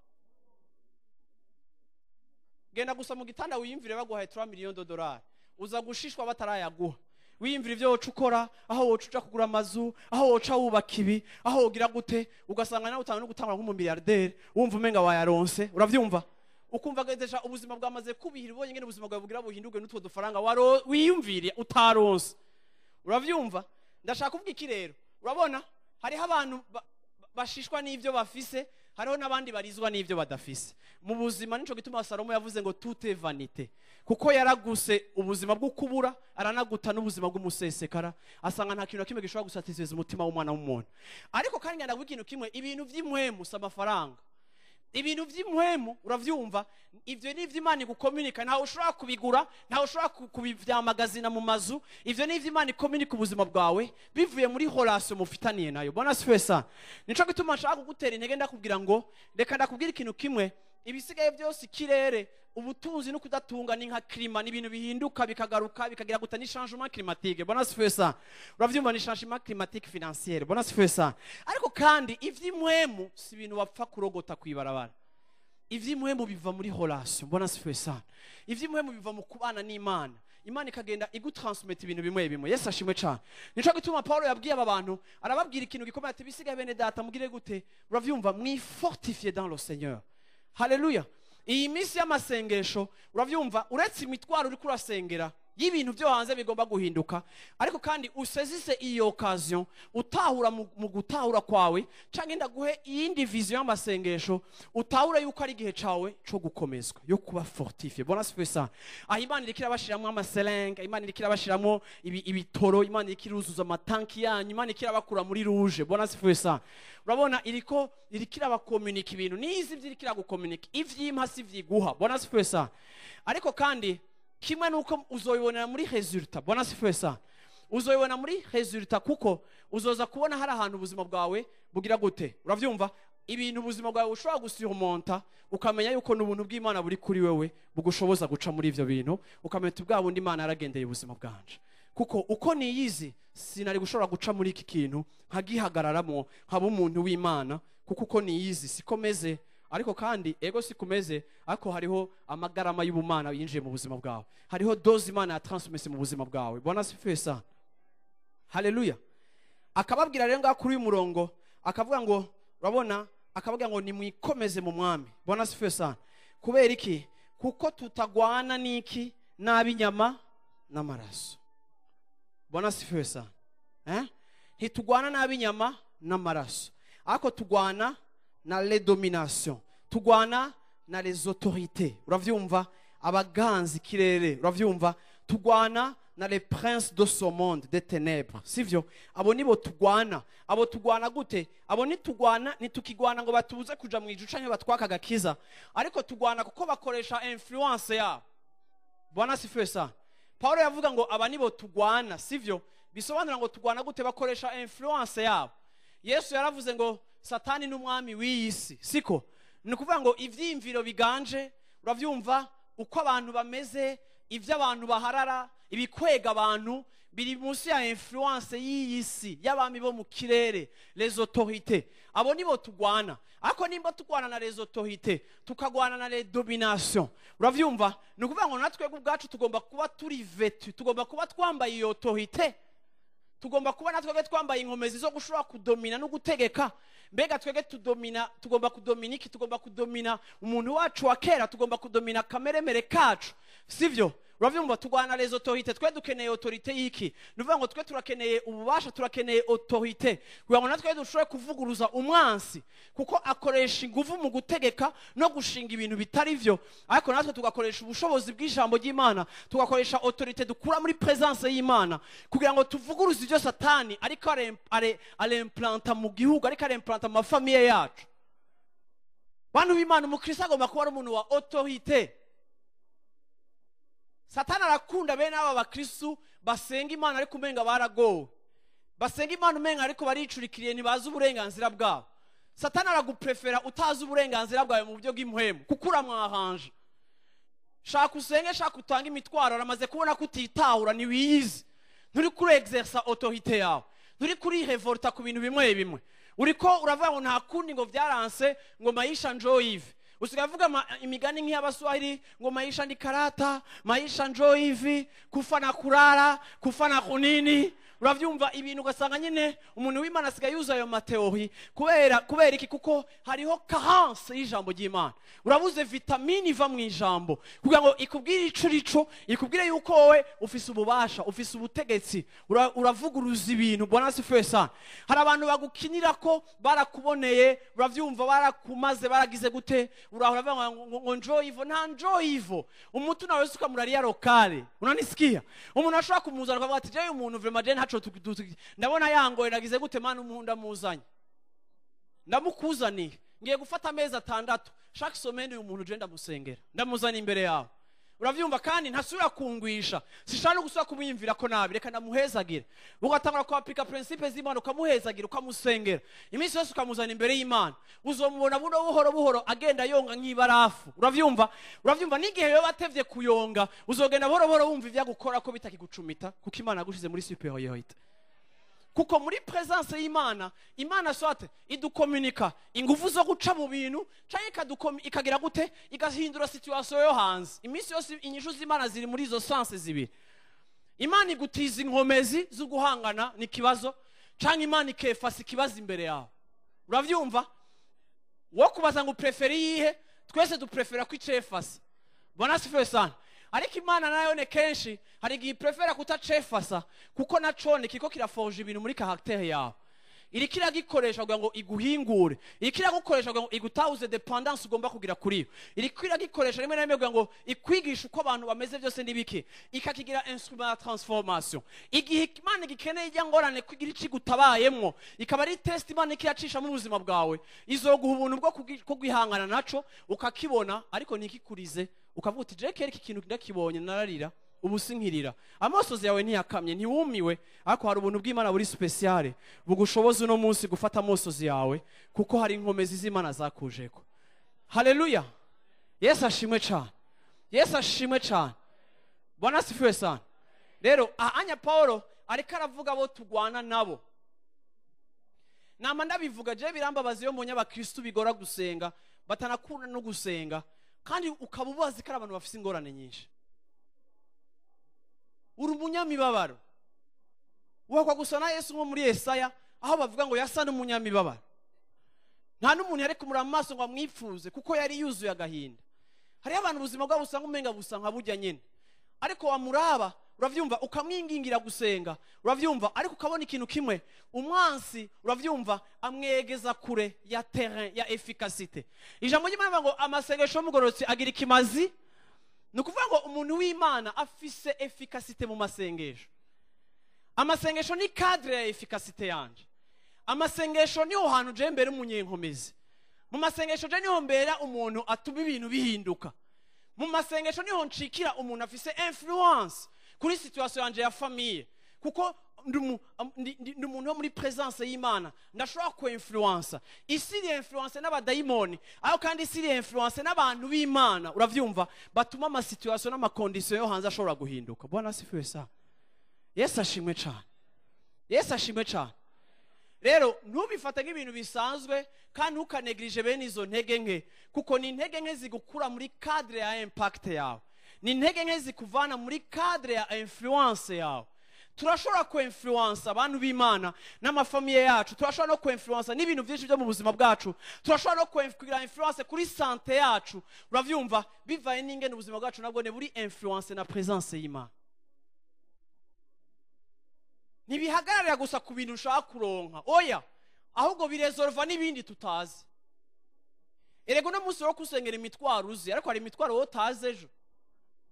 Genda gusa mu gitanda wiyumvire baguhaye 3 millions de dollars, uza gushishwa batarayaguha. Wiyumvira ibyo woca ukora, aho woca uja kugura amazu, aho woca wubaka ibi, aho wogira gute, ugasanga nawe utanga no gutangura nk'umumiliyarderi, wumva umenga wayaronse. Uravyumva, ukumva gedesha ubuzima bwamaze kubihira, ubonye ngene ubuzima bwawe bugira buhindurwe n'utwo dufaranga wiyumviriye utaronse. Uravyumva, ndashaka kuvuga iki rero? Urabona, hariho abantu bashishwa n'ivyo bafise, hariho n'abandi barizwa n'ivyo badafise mu buzima. Nico gituma Salomo yavuze ngo "Tout est vanité", kuko yaraguse ubuzima bwo kubura, aranaguta n'ubuzima bw'umusesekara, asanga nta kintu na kimwe gishobora gusatisfeza umutima w'umwana w'umuntu. Ariko kandi ngenda kuvuga ikintu kimwe: ibintu vy'impwemu si amafaranga. Ibintu vy'impwemu, uravyumva, ivyo ni ivy'Imana igukominika, ntawe ushobora kubigura, ntawe ushobora kubivyamagazina mu mazu. Ivyo ni ivy'Imana ikominika ubuzima bwawe bivuye muri relation mufitaniye nayo. Bwana asifiwe sana. Nico gituma nshaka kugutera intege, ndakubwira ngo reka ndakubwira ikintu kimwe: ibisigaye byose, ikirere, ubutunzi no kudatunga, ni nka climat, ni ibintu bihinduka bikagaruka bikagira guta, ni changement climatique. Bwana asifiwe sana. Uravyumva, ni changement climatique financière. Bwana asifiwe sana. Ariko kandi ivy'impwemu si ibintu bapfa kurogota kwibarabara. Ivy'impwemu biva muri relation. Bwana asifiwe sana. Ivy'impwemu biva mu kubana n'Imana, Imana ikagenda igutransmit ibintu bimwe bimwe. Yesu ashimwe cyane. Nico gituma Paulo yabwiye aba bantu, arababwira ikintu gikomeye, ati: "Bisigaye bene data, mugire gute?" Uravyumva, "Mwifortifie dans le Seigneur." Haleluya. Iyi minsi y'amasengesho, uravyumva, uretse imitwaro uriko urasengera y'ibintu byo hanze bigomba guhinduka, ariko kandi usaisisse iyi occasion utahura mu gutahura kwawe, canke ndaguhe iyindi vision y'amasengesho, utahure yuko ari igihe cawe co gukomezwa, yo kuba fortifié. Bwana asifiwe sana. Aho Imana iriko irabashiramwo amaserenga, Imana iriko irabashiramwo ibitoro, Imana iriko iruzuza amatanki yanyu, Imana iriko irabakura muri rouge. Bwana asifiwe sana. Urabona, iriko irabakomunika ibintu nizi ivyo iriko iragukomunika, ivyimpa si vyiguha. Bwana asifiwe sana. Ariko kandi kimwe nuko uzoyibonera muri résultat. Bwana asifiwe sana. Uzoyibona muri résultat, kuko uzoza kubona hari ahantu ubuzima bwawe bugira gute, uravyumva, ibintu ubuzima bwawe bushobora gusurmonta, ukamenya yuko n'ubuntu bw'Imana buri kuri wewe bugushoboza guca muri ivyo bintu, ukamenya uti: "Bwa bundi Imana yaragendeye ubuzima bwanje, kuko uko niyizi sinari gushobora guca muri iki kintu nkagihagararamo, nkaba umuntu w'Imana, kuko uko niyizi siko meze." Ariko kandi ego si kumeze, ariko hariho amagarama y'ubumana yinjiye mu buzima bwawe, hariho dose Imana ya transmise mu buzima bwawe. Bwana asifiwe sana, haleluya. Akababwira rero ngaho kuri uyu murongo, akavuga ngo urabona, akababwira ngo nimwikomeze mu mwami. Bwana asifiwe sana. Kubera iki? Kuko tutagwana n'iki? N'ab'inyama n'amaraso. Bwana asifiwe sana. Ntitugwana n'ab'inyama n'amaraso, ariko tugwana na les dominations, tugwana na les autorités. Uravyumva? Abaganzi kirere, uravyumva? Tugwana na les princes de ce monde des ténèbres, sivyo? Abo nibo tugwana. Abo tugwana gute? Abo nitugwana, nitukigwana ngo batubuze kuja mu ijuru canke batwaka agakiza, ariko tugwana kuko bakoresha influence yabo. Bwana asifiwe sana. Paulo yavuga ngo aba nibo tugwana, sivyo? Bisobanura ngo tugwana gute? Bakoresha influence yabo. Yesu yaravuze ngo Satani n'umwami w'iyi si, siko? Ni ukuvuga ngo ivyiyumviro biganje, uravyumva, uko abantu bameze, ivyo abantu baharara, ibikwega abantu biri munsi ya influence y'iyi si, y'abami bo mu kirere, les autorités. Abo nibo tugwana. Ariko nimba tugwana na les autorités, tukagwana na les dominations, uravyumva? Ni ukuvuga ngo natwe ubwacu tugomba kuba turi vêtu, tugomba kuba twambaye iyo autorité, tugomba kuba natwe twambaye inkomezi zo gushobora kudomina no gutegeka. Mbega twege tudomina, tugomba kudomina iki? Tugomba kudomina umuntu wacu wa kera, tugomba kudomina kameremere kacu, sivyo? Uravyumva? Tugwana les autorités. Twe dukeneye autorité y'iki? Ni ukuvuga ngo twe turakeneye ububasha, turakeneye autorité kugira ngo natwe dushobore kuvuguruza umwansi, kuko akoresha ingufu mu gutegeka no gushinga ibintu bitari vyo, ariko natwe tugakoresha ubushobozi bw'ijambo ry'Imana, tugakoresha autorité dukura muri présence y'Imana kugira ngo tuvuguruze ibyo Satani ariko aremplanta mu gihugu, ariko aremplanta mu mafamiye yacu. Bantu b'Imana, umukristo agomba kuba ari umuntu wa autorité. Satani arakunda bene aba bakristu basenga Imana ariko umenga baragowe, basenga Imana umenga ariko baricurikiriye, ntibazi uburenganzira bwabo. Satani araguprefera utazi uburenganzira bwawe mu buryo bw'impwemu, kuko uramwahanje. Shaka usenge, shaka utange imitwaro, aramaze kubona ko utitahura, ntiwiyizi, nturi kuri exercer autorité yawe, nturi kuri revolta ku bintu bimwe bimwe, uriko uravuga ngo nta kundi, ngo byaranse, ngo maisha njo hivi. Usigaye uvuga imigani nk'iy'Abaswahili ngo maisha ni karata, maisha njo hivi, kufa na kurara, kufa na kunini. Uravyumva? Ibintu ugasanga nyine umuntu w'Imana asigaye yuzuye ayo mateori. Kubera iki? Kuko hariho carence y'ijambo ry'Imana. Urabuze vitamine iva mu ijambo kugira ngo ikubwire ico rico, ikubwire yuko wowe ufise ububasha, ufise ubutegetsi, uravuguruza ibintu. Bwana asifiwe sana. Hari abantu bagukinira ko barakuboneye, uravyumva, barakumaze, baragize gute, urahora bavuga ngo njo ivo, nta njo ivo. Umuntu nawe ukamuraria lokale, unanisikia? Umuntu ashobora kumuzana akavuga ati jewe umuntu vraiment je ntaco ndabona yangoye, nagize gute, mana umuntu ndamuzanye, ndamukuzaniye, ngiye gufata amezi 6, chaque semaine uyu muntu je ndamusengera, ndamuzana imbere yawe. Uravyumva? Kandi ntasubira kungwisha, sishaka no gusubira kumwiyumvira ko nabi, reka ndamuhezagira. Ugatangura kwapika principe z'Imana, ukamuhezagira, ukamusengera iminsi yose, ukamuzana imbere y'Imana, uzomubona buno buhoro buhoro agenda yonga nk'ibarafu. Uravyumva? Uravyumva? N'igihe yoba atevye kuyonga, uzogenda buhoro buhoro wumva ivyagukora ko bitakigucumita, kuko Imana yagushize muri supériorité. Kuko muri présence y'Imana, Imana soit idukomunika ingufu zo guca mu bintu, canke ikagira gute, igahindura situation yo hanze. Iminsi yose inyishu z'Imana ziri muri izo sens zibiri. Imana igutiza inkomezi zo guhangana n'ikibazo, canke Imana ikefasa ikibazo imbere yawe. Uravyumva? Wo kubaza ngo preferi yihe, twese duprefera ko icefasa. Bwana asifiwe sana. Ariko Imana nayo ne kenshi hari igihe prefera kutacefasa, kuko nacone kiko kiraforge ibintu muri caractère yawe. Iriko iragikoresha kugira ngo iguhingure, iriko iragukoresha kugira ngo igutahuze dependance ugomba kugira kuri yo, iriko iragikoresha rimwe na rimwe kugira ngo ikwigishe uko abantu bameze byose n'ibiki, ikakigira instrument ya transformation. Igihe Imana igikeneye ijya ngorane kugira ico igutabayemwo, ikaba ari test Imana ikiracisha mu buzima bwawe, izoguha ubuntu bwo kwihangana naco ukakibona, ariko ntikikurize, ukavuga uti je kera iki kintu ndakibonye nararira, ubu sinkirira. Amosozi yawe ntiyakamye, ntiwumiwe, ariko hari ubuntu bw'Imana buri speciale bugushoboza uno munsi gufata amosozi yawe, kuko hari inkomezi z'Imana zakujeko. Haleluya. Yesu ashimwe cyane. Yesu ashimwe cyane. Bwana asifiwe sana. Rero anya Paulo ariko aravuga abo tugwana nabo. Nama ndabivuga je birambabaza iyo mbonye abakristo bigora gusenga, batanakunda no gusenga, kandi ukaba ubazi ko ari abantu bafise ingorane nyinshi. Uri umunyamibabaro, wakwa gusa na Yesu nko muri Yesaya aho bavuga ngo yasa n'umunyamibabaro. Nta n'umuntu yari kumuraba mu maso ngo amwifuze kuko yari yuzuye agahinda. Hariho abantu ubuzima bwabo usanga umenga busa nka burya nyene, ariko wamuraba uravyumva ukamwingingira gusenga, uravyumva, ariko ukabona ikintu kimwe, umwansi uravyumva amwegeza kure ya terrain ya efficacité. Ijambo ry'Imana rivuga ngo amasengesho y'umugororotsi agira ikimazi. Ni ukuvuga ngo umuntu w'Imana afise efficacité mu masengesho. Amasengesho ni cadre ya efficacité yanje. Amasengesho niho hantu je mbere umunyenkomezi. Mu masengesho je niho mbera umuntu atuma ibintu bihinduka. Mu masengesho niho ncikira umuntu afise influence kuri situation yanje ya famille, kuko ndi umuntu wo muri presence y'Imana, ndashobora ku influence isi iri influence n'abadayimoni, aho kandi isi iri influence n'abantu b'Imana, uravyumva, batuma ama situation n'ama condition yo hanze ashobora guhinduka. Bwana asifiwe sana. Yesu ashimwe cyane. Yesu ashimwe cyane. Rero ntubifate nk'ibintu bisanzwe kandi ntukanegirije bene izo ntege nke, kuko ni intege nke zigukura muri cadre ya impact yawe, ni intege nke zikuvana muri cadre ya influence yawe. Turashobora ku influence abantu b'Imana n'amafamiye yacu, turashobora no ku influence n'ibintu byinshi byo mu buzima bwacu, turashobora no kugira influence kuri santé yacu, uravyumva, bivaye n'ingene ubuzima bwacu nabwo ne buri influence na presence y'Imana. Ntibihagararira gusa ku bintu ushaka kuronka, oya, ahubwo biresolva n'ibindi tutazi. Erego no munsi wo kusengera imitwaro uzi, ariko hari imitwaro wowe utazi ejo,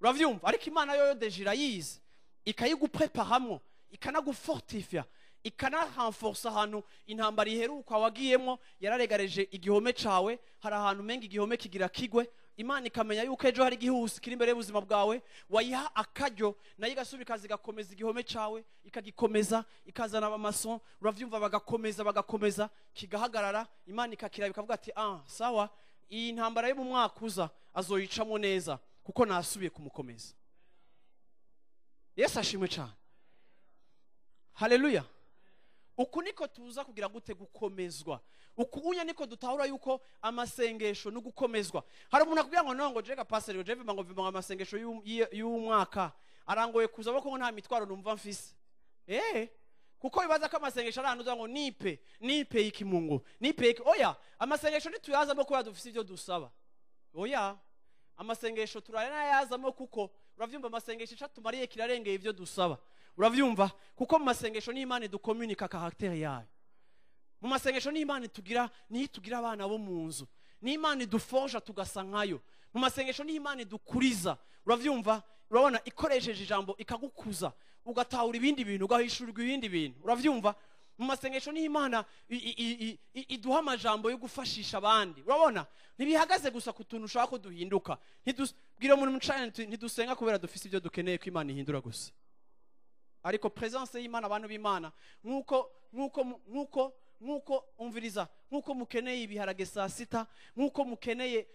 uravyumva, ariko Imana yoyo deja irayizi, ikayigupreparamwo, ikanagufortifia, ikanarenforsa. Ahantu intambara iheruka wagiyemwo yararegareje igihome cawe, hari ahantu umenga igihome kigira kigwe, Imana ikamenya yuko ejo hari igihusi kiri imbere y'ubuzima bwawe, wayiha akaryo nayo igasubira ikaza igakomeza igihome cawe, ikagikomeza, ikazana abamason, uravyumva, bagakomeza, bagakomeza, kigahagarara. Imana ikakiraba ikavuga ati ah sawa, iyi ntambara yo mu mwaka uza azoyicamo neza kuko nasubiye kumukomeza. Yesu ashimwe cyane. Haleluya. Uku niko tuza kugira gute? Gukomezwa. Uku unya niko dutahura yuko amasengesho no gukomezwa. Hari umuntu akubwira ngo nongo jega pastor ngo jeve ngo vima amasengesho y'umwaka arangoye kuza bako nta mitwaro numva mfise. Kuko bibaza ko amasengesho ari ahantu ngo nipe nipe iki Mungu, nipe iki. Oya, amasengesho ntituyazamo kubera dufise ibyo dusaba. Oya, amasengesho turayazamo kuko uravyumva amasengesho icatumariye kirarengeye ibyo dusaba. Uravyumva, kuko mu masengesho n'Imana dukomunika caractère yayo. Mu masengesho n'Imana tugira niyo tugira abana bo mu nzu, n'Imana iduforja tugasa nkayo. Mu masengesho n'Imana idukuriza, uravyumva, urabona ikoresheje ijambo ikagukuza, ugatahura ibindi bintu, ugahishurirwa ibindi bintu, uravyumva. Mu masengesho n'Imana iduha amajambo yo gufashisha abandi, urabona. Ntibihagaze gusa ku tuntu ushaka ko duhinduka. Ntidubwire umuntu mucane ntidusenga kubera dufise ibyo dukeneye ko Imana ihindura gusa, ariko presence y'Imana, abantu b'Imana, nkuko nkuko nkuko nkuko umviriza, nkuko mukeneye ibiharage saa sita, nkuko mukeneye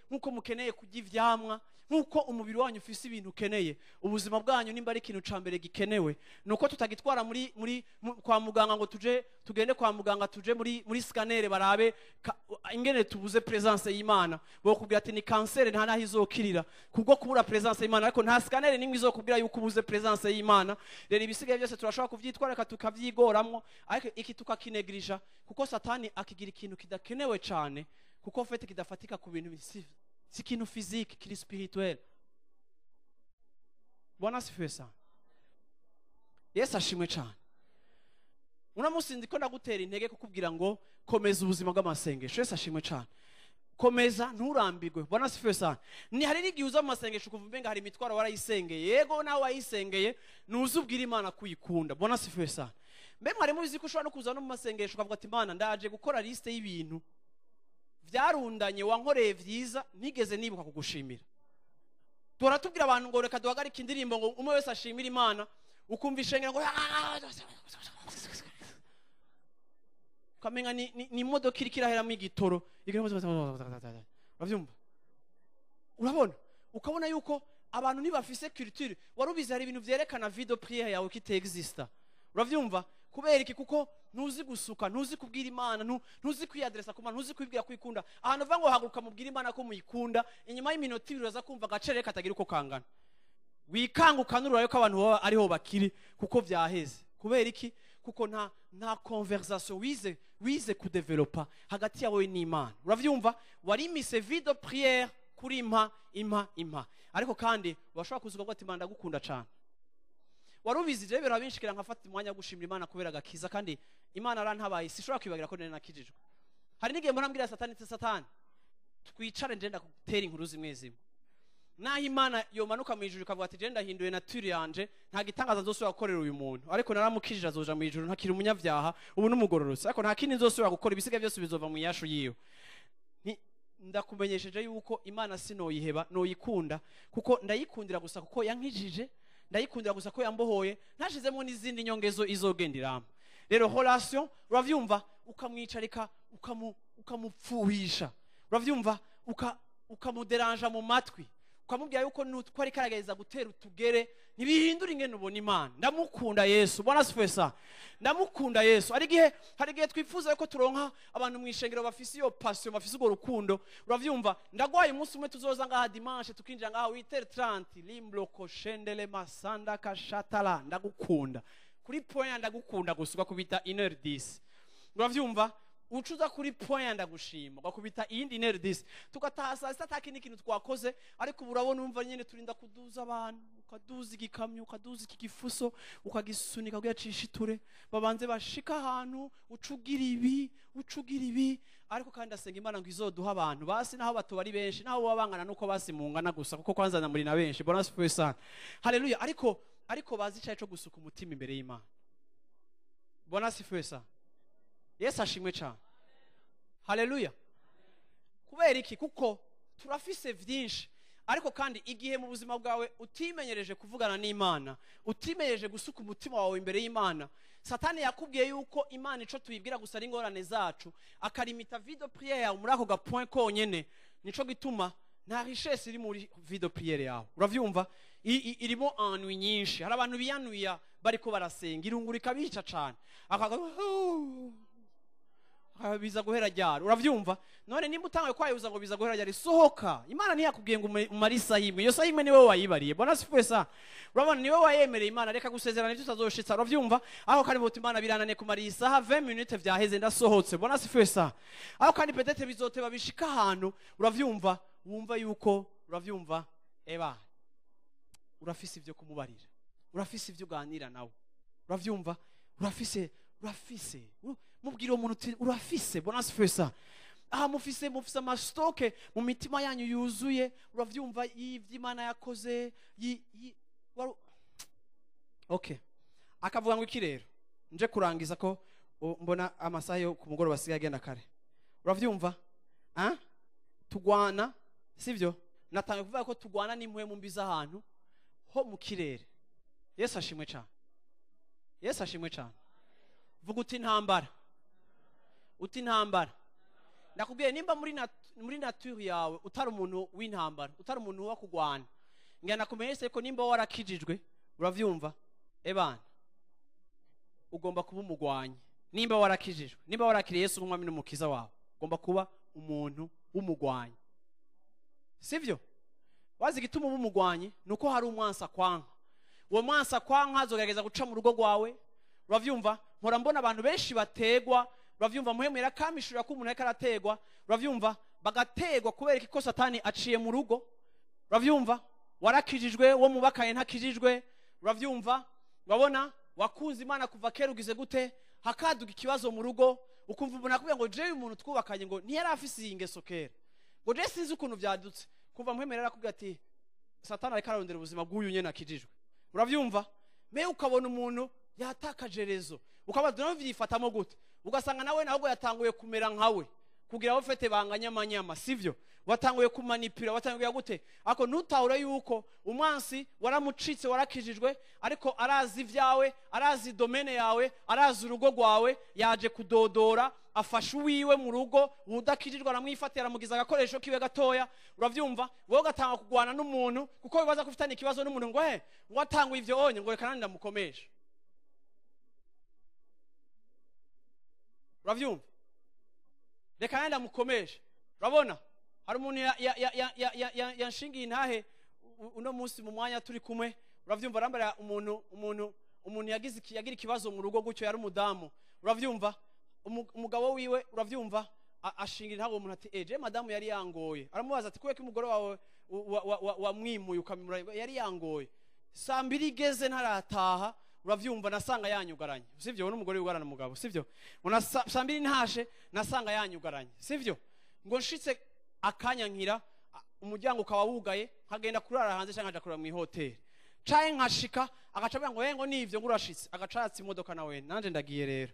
kurya ivyamwa, nkuko umubiri wanyu ufise ibintu ukeneye, ubuzima bwanyu nimba ari ikintu ca mbere gikenewe, nuko tutagitwara muri kwa muganga ngo tuje tugende kwa muganga tuje muri scanner barabe ingene tubuze presence y'Imana. Bokubwira ati ni cancer nta naho izokirira kubwo kubura presence y'Imana, ariko nta scanner nimwe izokubwira yuko ubuze presence y'Imana. Rero ibisigaye byose turashobora kuvyitwareka tukavyigoramwo, ariko iki tukakinegrija kuko Satani akigira ikintu kidakenewe cyane, kuko fete kidafatika ku bintu si ikintu physique kiri spirituel. Bwana asifiwe sana. Yesu ashimwe cyane. Uno munsi ndiko ndagutera intege kukubwira ngo komeza ubuzima bw'amasengesho. Yesu ashimwe cyane. Komeza nturambirwe. Bwana asifiwe sana. Ni hari n'igihe uza mu masengesho kuva umenga hari imitwaro warayisengeye, yego nawe wayisengeye, nuzubwira Imana kuyikunda. Bwana asifiwe sana. Mbe mwari mubizi ko ushobora no kuza no mu masengesho ukavuga ati Imana ndaje gukora liste y'ibintu vyarundanye wankoreye vyiza nigeze nibuka kugushimira. Turatubwira abantu ngo reka duhagarike indirimbo ngo umwe wese ashimire Imana, ukumva ishengero ngo kamenga ni imodoka iriko iraheramo igitoro, uravyumva, urabona, ukabona yuko abantu ntibafise culture. Warubizi hari ibintu vyerekana vie de prière yawe kitexista, uravyumva, Kubera iki? Kuko ntuzi gusuka, ntuzi kubwira Imana, ntuzi kwiadresa ku Mana, ntuzi kwibwira kwikunda. Ahantu uva ngo haguruka mubwire Imana ko muyikunda, inyuma y'iminota ibiri uraza kumva agacerere katagira uko kangana. Wikanguka nururayo ko abantu baba ariho bakiri kuko vyaheze. Kubera iki? Kuko nta conversation wize kudevelopa hagati yawe n'Imana. Uravyumva? Warimise vie de prière kuri impa impa impa. Ariko kandi washobora kuzuka ngo ati Imana ndagukunda cyane. Warubizi je birabinshikira nkafata umwanya wo gushimira Imana kubera agakiza, kandi Imana arantabaye, sishobora kwibagira ko nari nakijijwe. Hari n'igihe mbona mbwira Satani ati Satani twicare nje ndakutera inkuru zimwe zimwe. Naho Imana yomanuka mu ijuru ikavuga ati je ndahinduye nature yanje, nta gitangaza nzosubira gukorera uyu muntu, ariko naramukijije azoja mu ijuru, ntakiri umunyabyaha, ubu n'umugororotsi, ariko nta kindi nzosubira gukora, ibisigaye byose bizova mu yashu yiwe. Ndakumenyesheje yuko Imana sinoyiheba, noyikunda, kuko ndayikundira gusa kuko yankijije, ndayikundira gusa ko yambohoye, ntashizemo n'izindi nyongezo izogenderamo. Rero relation, uravyumva, ukamwicarika, ukamupfuhisha, uravyumva, ukamuderanja mu matwi, ukamubwira yuko nutwo ari karagereza gutera utugere, ntibihindura ingene ubona Imana. Ndamukunda Yesu, Bwana asifiwe sana. Ndamukunda Yesu. Hari igihe twifuza yuko turonka abantu mu ishengero bafise iyo passion, bafise urwo rukundo, uravyumva. Ndagwaye umunsi umwe tuzoza ngaha dimanche, tukinjira ngaha 8h30, limbloko shendele masanda kashatala, ndagukunda. Kuri point ndagukunda gusuka kubita 1h10. Uravyumva? Ucuza kuri point ndagushima, ugakubita iyindi 1h10, tugataha saa sita ata kindi kintu twakoze. Ariko ubu urabona umva nyene turinda kuduza abantu, ukaduza igikamyo, ukaduza iki gifuso, ukagisunika kugira cishiture, babanze bashika ahantu, ucugira ibi, ucugira ibi. Ariko kandi asenga Imana ngo izoduha abantu basi, naho batoba ari benshi, naho baba bangana nuko basi mungana gusa, kuko kwanza na muri na benshi. Bwana asifiwe sana, haleluya. Ariko bazi icayi co gusuka umutima imbere y'Imana. Bwana asifiwe sana, Yesu ashimwe cyane, haleluya. Kubera iki? Kuko turafise vyinshi, ariko kandi igihe mu buzima bwawe utimenyereje kuvugana n'Imana, utimenyereje gusuka umutima wawe imbere y'Imana, Satani yakubwiye yuko Imana ico tuyibwira gusa ari ingorane zacu, akarimita vie de prière yawe muri ako ga point konyene. Nico gituma nta richesse iri muri vie de prière yawe. Uravyumva? Irimo ennui nyinshi. Hari abantu biyanuya bariko barasenga, irungurika bica cane, akaga biza guhera ryari. Uravyumva? None nimba utangaye kwayuza ngo biza guhera ryari, sohoka. Imana ntiyakubwiye ngo umare isaha imwe, iyo saha imwe niwe wayibariye. Bwana asifiwe sana. Urabona niwe wayemereye Imana, reka gusezerana ibyo utazoshitsa. Uravyumva? Aho kandi buti Imana biranane kumara isaha 20 minutes vyaheze ndasohotse. Bwana asifiwe sana. Aho kandi peut-être bizoteba bishika ahantu, uravyumva, wumva yuko uravyumva, eba urafise ivyo kumubarira, urafise ivyo uganira nawe, uravyumva, urafise mubwira umuntu uti urafise. Bwana asifiwe sana. Aha mufise amastoke mu mitima yanyu yuzuye, uravyumva, y'ivy'Imana yakoze, okay. Akavuga ngo iki rero, nje kurangiza ko mbona amasaha yo ku mugoroba asigaye agenda kare. Uravyumva? Tugwana, sivyo? Natanga kuvuga ko tugwana n'impuhwe mu mbi z'ahantu ho mu kirere. Yesu ashimwe cyane, Yesu ashimwe cyane. Vuga uti intambara, uti intambara. Ndakubwiye nimba muri nature yawe utari umuntu w'intambara, utari umuntu wo kugwana, ngana kumenyesha ko nimba warakijijwe, uravyumva, ebana ugomba kuba umugwanyi. Nimba warakijijwe, nimba warakiriye Yesu nk'umwami n'umukiza wawe, ugomba kuba umuntu w'umugwanyi, sivyo? Wazi igituma uba umugwanyi nuko hari umwansa kwanka. Uwo mwansa kwanka azogerageza guca mu rugo rwawe. Uravyumva? Mpora mbona abantu benshi bategwa, uravyumva, muhemera kamishura ko umuntu ariko arategwa, uravyumva, bagategwa kubera ko Satani aciye mu rugo. Uravyumva? Warakijijwe, wo mubakaye ntakijijwe, uravyumva? Urabona wakunze Imana kuva kera, ugize gute, hakaduga ikibazo mu rugo, ukumva umuntu akubwira ngo je uyu muntu twubakanye ngo ntiyari afise iyi ngeso kera, ngo je sinzi ukuntu vyadutse. Kuva muhemera arakubwira ati Satani ariko ararondera ubuzima bw'uyu nyene akijijwe. Uravyumva? Me ukabona umuntu yatakaje rezo, ukabaza nawe vyifatamo gute, ugasanga nawe nahubwo yatanguye kumera nkawe kugira abo fete banganya amanyama, sivyo? Watanguye kumanipira, watanguye gute. Ako ntutahure yuko umwansi waramucitse, warakijijwe, ariko arazi ivyawe, arazi domaine yawe, arazi urugo rwawe, yaje kudodora, afasha uwiwe mu rugo, udakijijwe aramwifatira, aramugiza agakoresho kiwe gatoya. Uravyumva? Wowe ugatanga kugwana n'umuntu kuko bibaza ko ufitanye ikibazo n'umuntu, ngo he ngo atanguye ivyo onye, ngo reka nandi ndamukomesha. Uravyumva? Reka nenda mukomeshe. Urabona hari umuntu yanshingiye intahe uno munsi mu mwanya turi kumwe. Uravyumva? Arambara umuntu yagize yagira ikibazo mu rugo gutyo, yari umudamu. Uravyumva? Umugabo wiwe, uravyumva, ashingira intahe uwo muntu ati: "Eje madamu yari yangoye." Aramubaza ati: "Kubera ko umugore wawe wamwimuye ukamimura?" "Yari yangoye, saa mbiri igeze ntarataha, uravyumva, nasanga yanyugaranye." Sivyo? Wowe n'umugore yugarana umugabo, sivyo? Ngo saa mbiri ntashe nasanga yanyugaranye, sivyo? Ngo nshitse akanyankira, umuryango ukaba wugaye, nkagenda kurara hanze cyangwa nkaja kurara mu ihoteli, canke nkashika agaca avuga ngo: "Ngo nivyo, ngo urashitse." Agaca yatsa imodoka nawe: "Nanje ndagiye rero."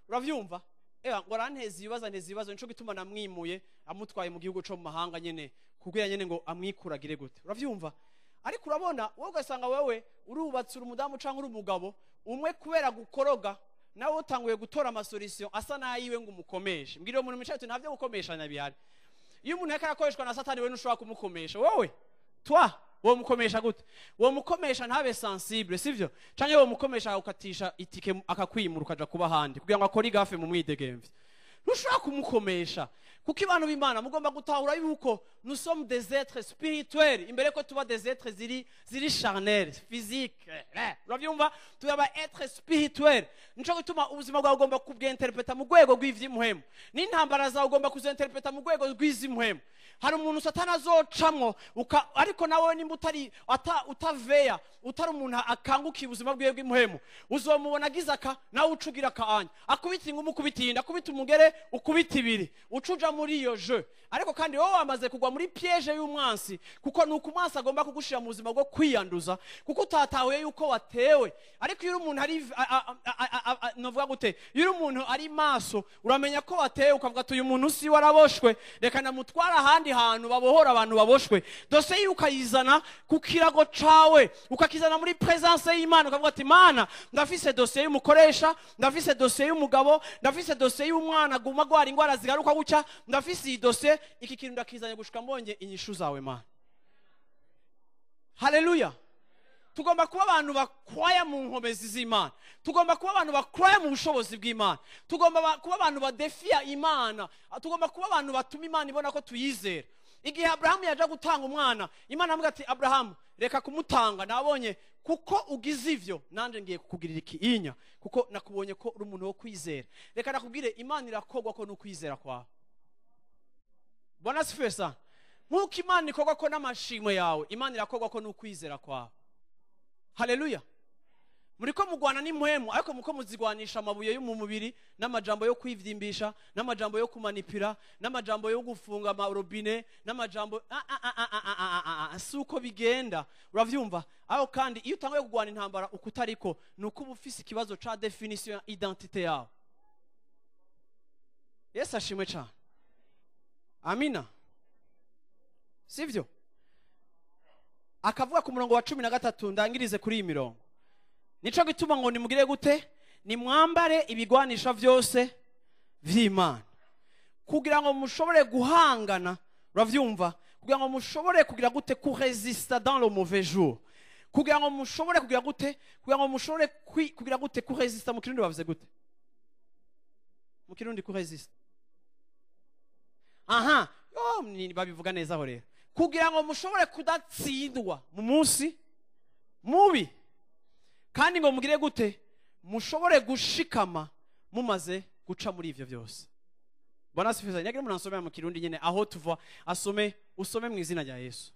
Uravyumva? Ewa, ngo aranteza ibibazo, anteza ibibazo, nico gituma namwimuye, amutwaye mu gihugu co mu mahanga nyene, kugira nyene ngo amwikuragire gute. Uravyumva? Ariko urabona wowe ugasanga wewe urubatse, uri umudamu canke uri umugabo umwe, kubera gukoroga nawe utanguye gutora ama solution asa n'ayiwe ngo umukomeshe. Mbwira uwo muntu mwicaye uti: "Nta vyo gukomeshanya bihari." Iyo umuntu yariko arakoreshwa na Satani, wewe ntushobora kumukomesha. Wowe twa wo mukomesha gute? Wo mukomesha ntabe sensible, sivyo? Canke wo mukomesha akagukatisha itike, akakwimura, ukaja kuba ahandi kugira ngo akore igafe mu mwidegemvye? Ntushobora kumukomesha, kuko abantu b'Imana mugomba gutahura yuko nous sommes des êtres spirituels imbere ko tuba des êtres ziri charnels, physique. Uravyumva? Tuba être spirituel. Nico gituma ubuzima bwawe ugomba kubwinterpreta mu rwego rw'ivy'impwemu, n'intambara zawe ugomba kuzinterpreta mu rwego rw'iz'impwemu. Hari umuntu Satani azocamwo ariko nawe nimba utari utaveya, utari umuntu akangukiye ubuzima bwiwe bw'impwemu, uzomubona agize aka, nawe uca ugira akaanya, akubita ingumi ukubita iyindi, akubita umugere ukubita ibiri, uca uja muri iyo jeu. Ariko kandi wowe wamaze kugwa muri piège y'umwansi, kuko ni uko umwansi agomba kugushira mu buzima bwo kwiyanduza, kuko utatahuye yuko watewe. Ariko iyo uri umuntu ari novuga gute, iyo uri umuntu ari maso, uramenya ko watewe, ukavuga ati: "Uyu muntu si waraboshwe, reka namutwara ahandi hantu babohora abantu baboshwe." Dosiye yiwe ukayizana ku kirago cawe, ukakizana muri présence y'Imana, ukavuga ati: "Mana, ndafise dosiye y'umukoresha, ndafise dosiye y'umugabo, ndafise dosiye y'umwana aguma agwara ingwara zigaruka gutya, ndafise iyi dosiye, iki kintu ndakizanye gushika mbonye inyishu zawe, Mana." Haleluya! Tugomba kuba abantu bakwaya mu nkomezi z'Imana, tugomba kuba abantu bakwaya mu bushobozi bw'Imana, tugomba kuba abantu badefiya Imana, tugomba kuba abantu batuma Imana ibona ko tuyizera. Igihe Aburahamu yaja gutanga umwana, Imana avuga ati: "Aburahamu, reka kumutanga, nabonye kuko ugize ivyo, nanje ngiye kukugirira ikiinya, kuko nakubonye ko uri umuntu wo kwizera." Reka nakubwire, Imana irakogwa ko n'ukwizera kwawe. Bwana asifiwe sana. Nk'uko Imana ikorwa ko n'amashimwe yawe, Imana irakorwa ko n'ukwizera kwawe. Haleluya! Muriko mugwana n'impwemu, ariko muko muzigwanisha amabuye yo mu mubiri, n'amajambo yo kwivyimbisha, n'amajambo yo kumanipira, n'amajambo yo gufunga amarobine, n'amajambo si uko bigenda. Uravyumva? Aho kandi iyo utanguye kugwana intambara uko utariko, ni uko uba ufise ikibazo ca définition ya identité yawe. Yesu ashimwe cane. Amina. Sivyo? Akavuga ku murongo wa 13, ndangirize kuri iyi mirongo: "Nico gituma ngo nimugire gute? Nimwambare ibigwanisha vyose vy'Imana, kugira ngo mushobore guhangana." Uravyumva? Kugira ngo mushobore kugira gute? Kuresista dans le mauvais jour. Kugira ngo mushobore kugira gute? Kugira ngo mushobore kugira gute? Kuresista mu Kirundi bavuze gute? Mu Kirundi kuresista, aha yo babivuga neza aho rero: kugira ngo mushobore kudatsindwa mu munsi mubi, kandi ngo mugire gute? Mushobore gushikama mumaze guca muri ivyo byose. Bwana asifiwe. Nyagira umuntu ansomera mu Kirundi nyene aho tuva, asome, usome mu izina rya Yesu.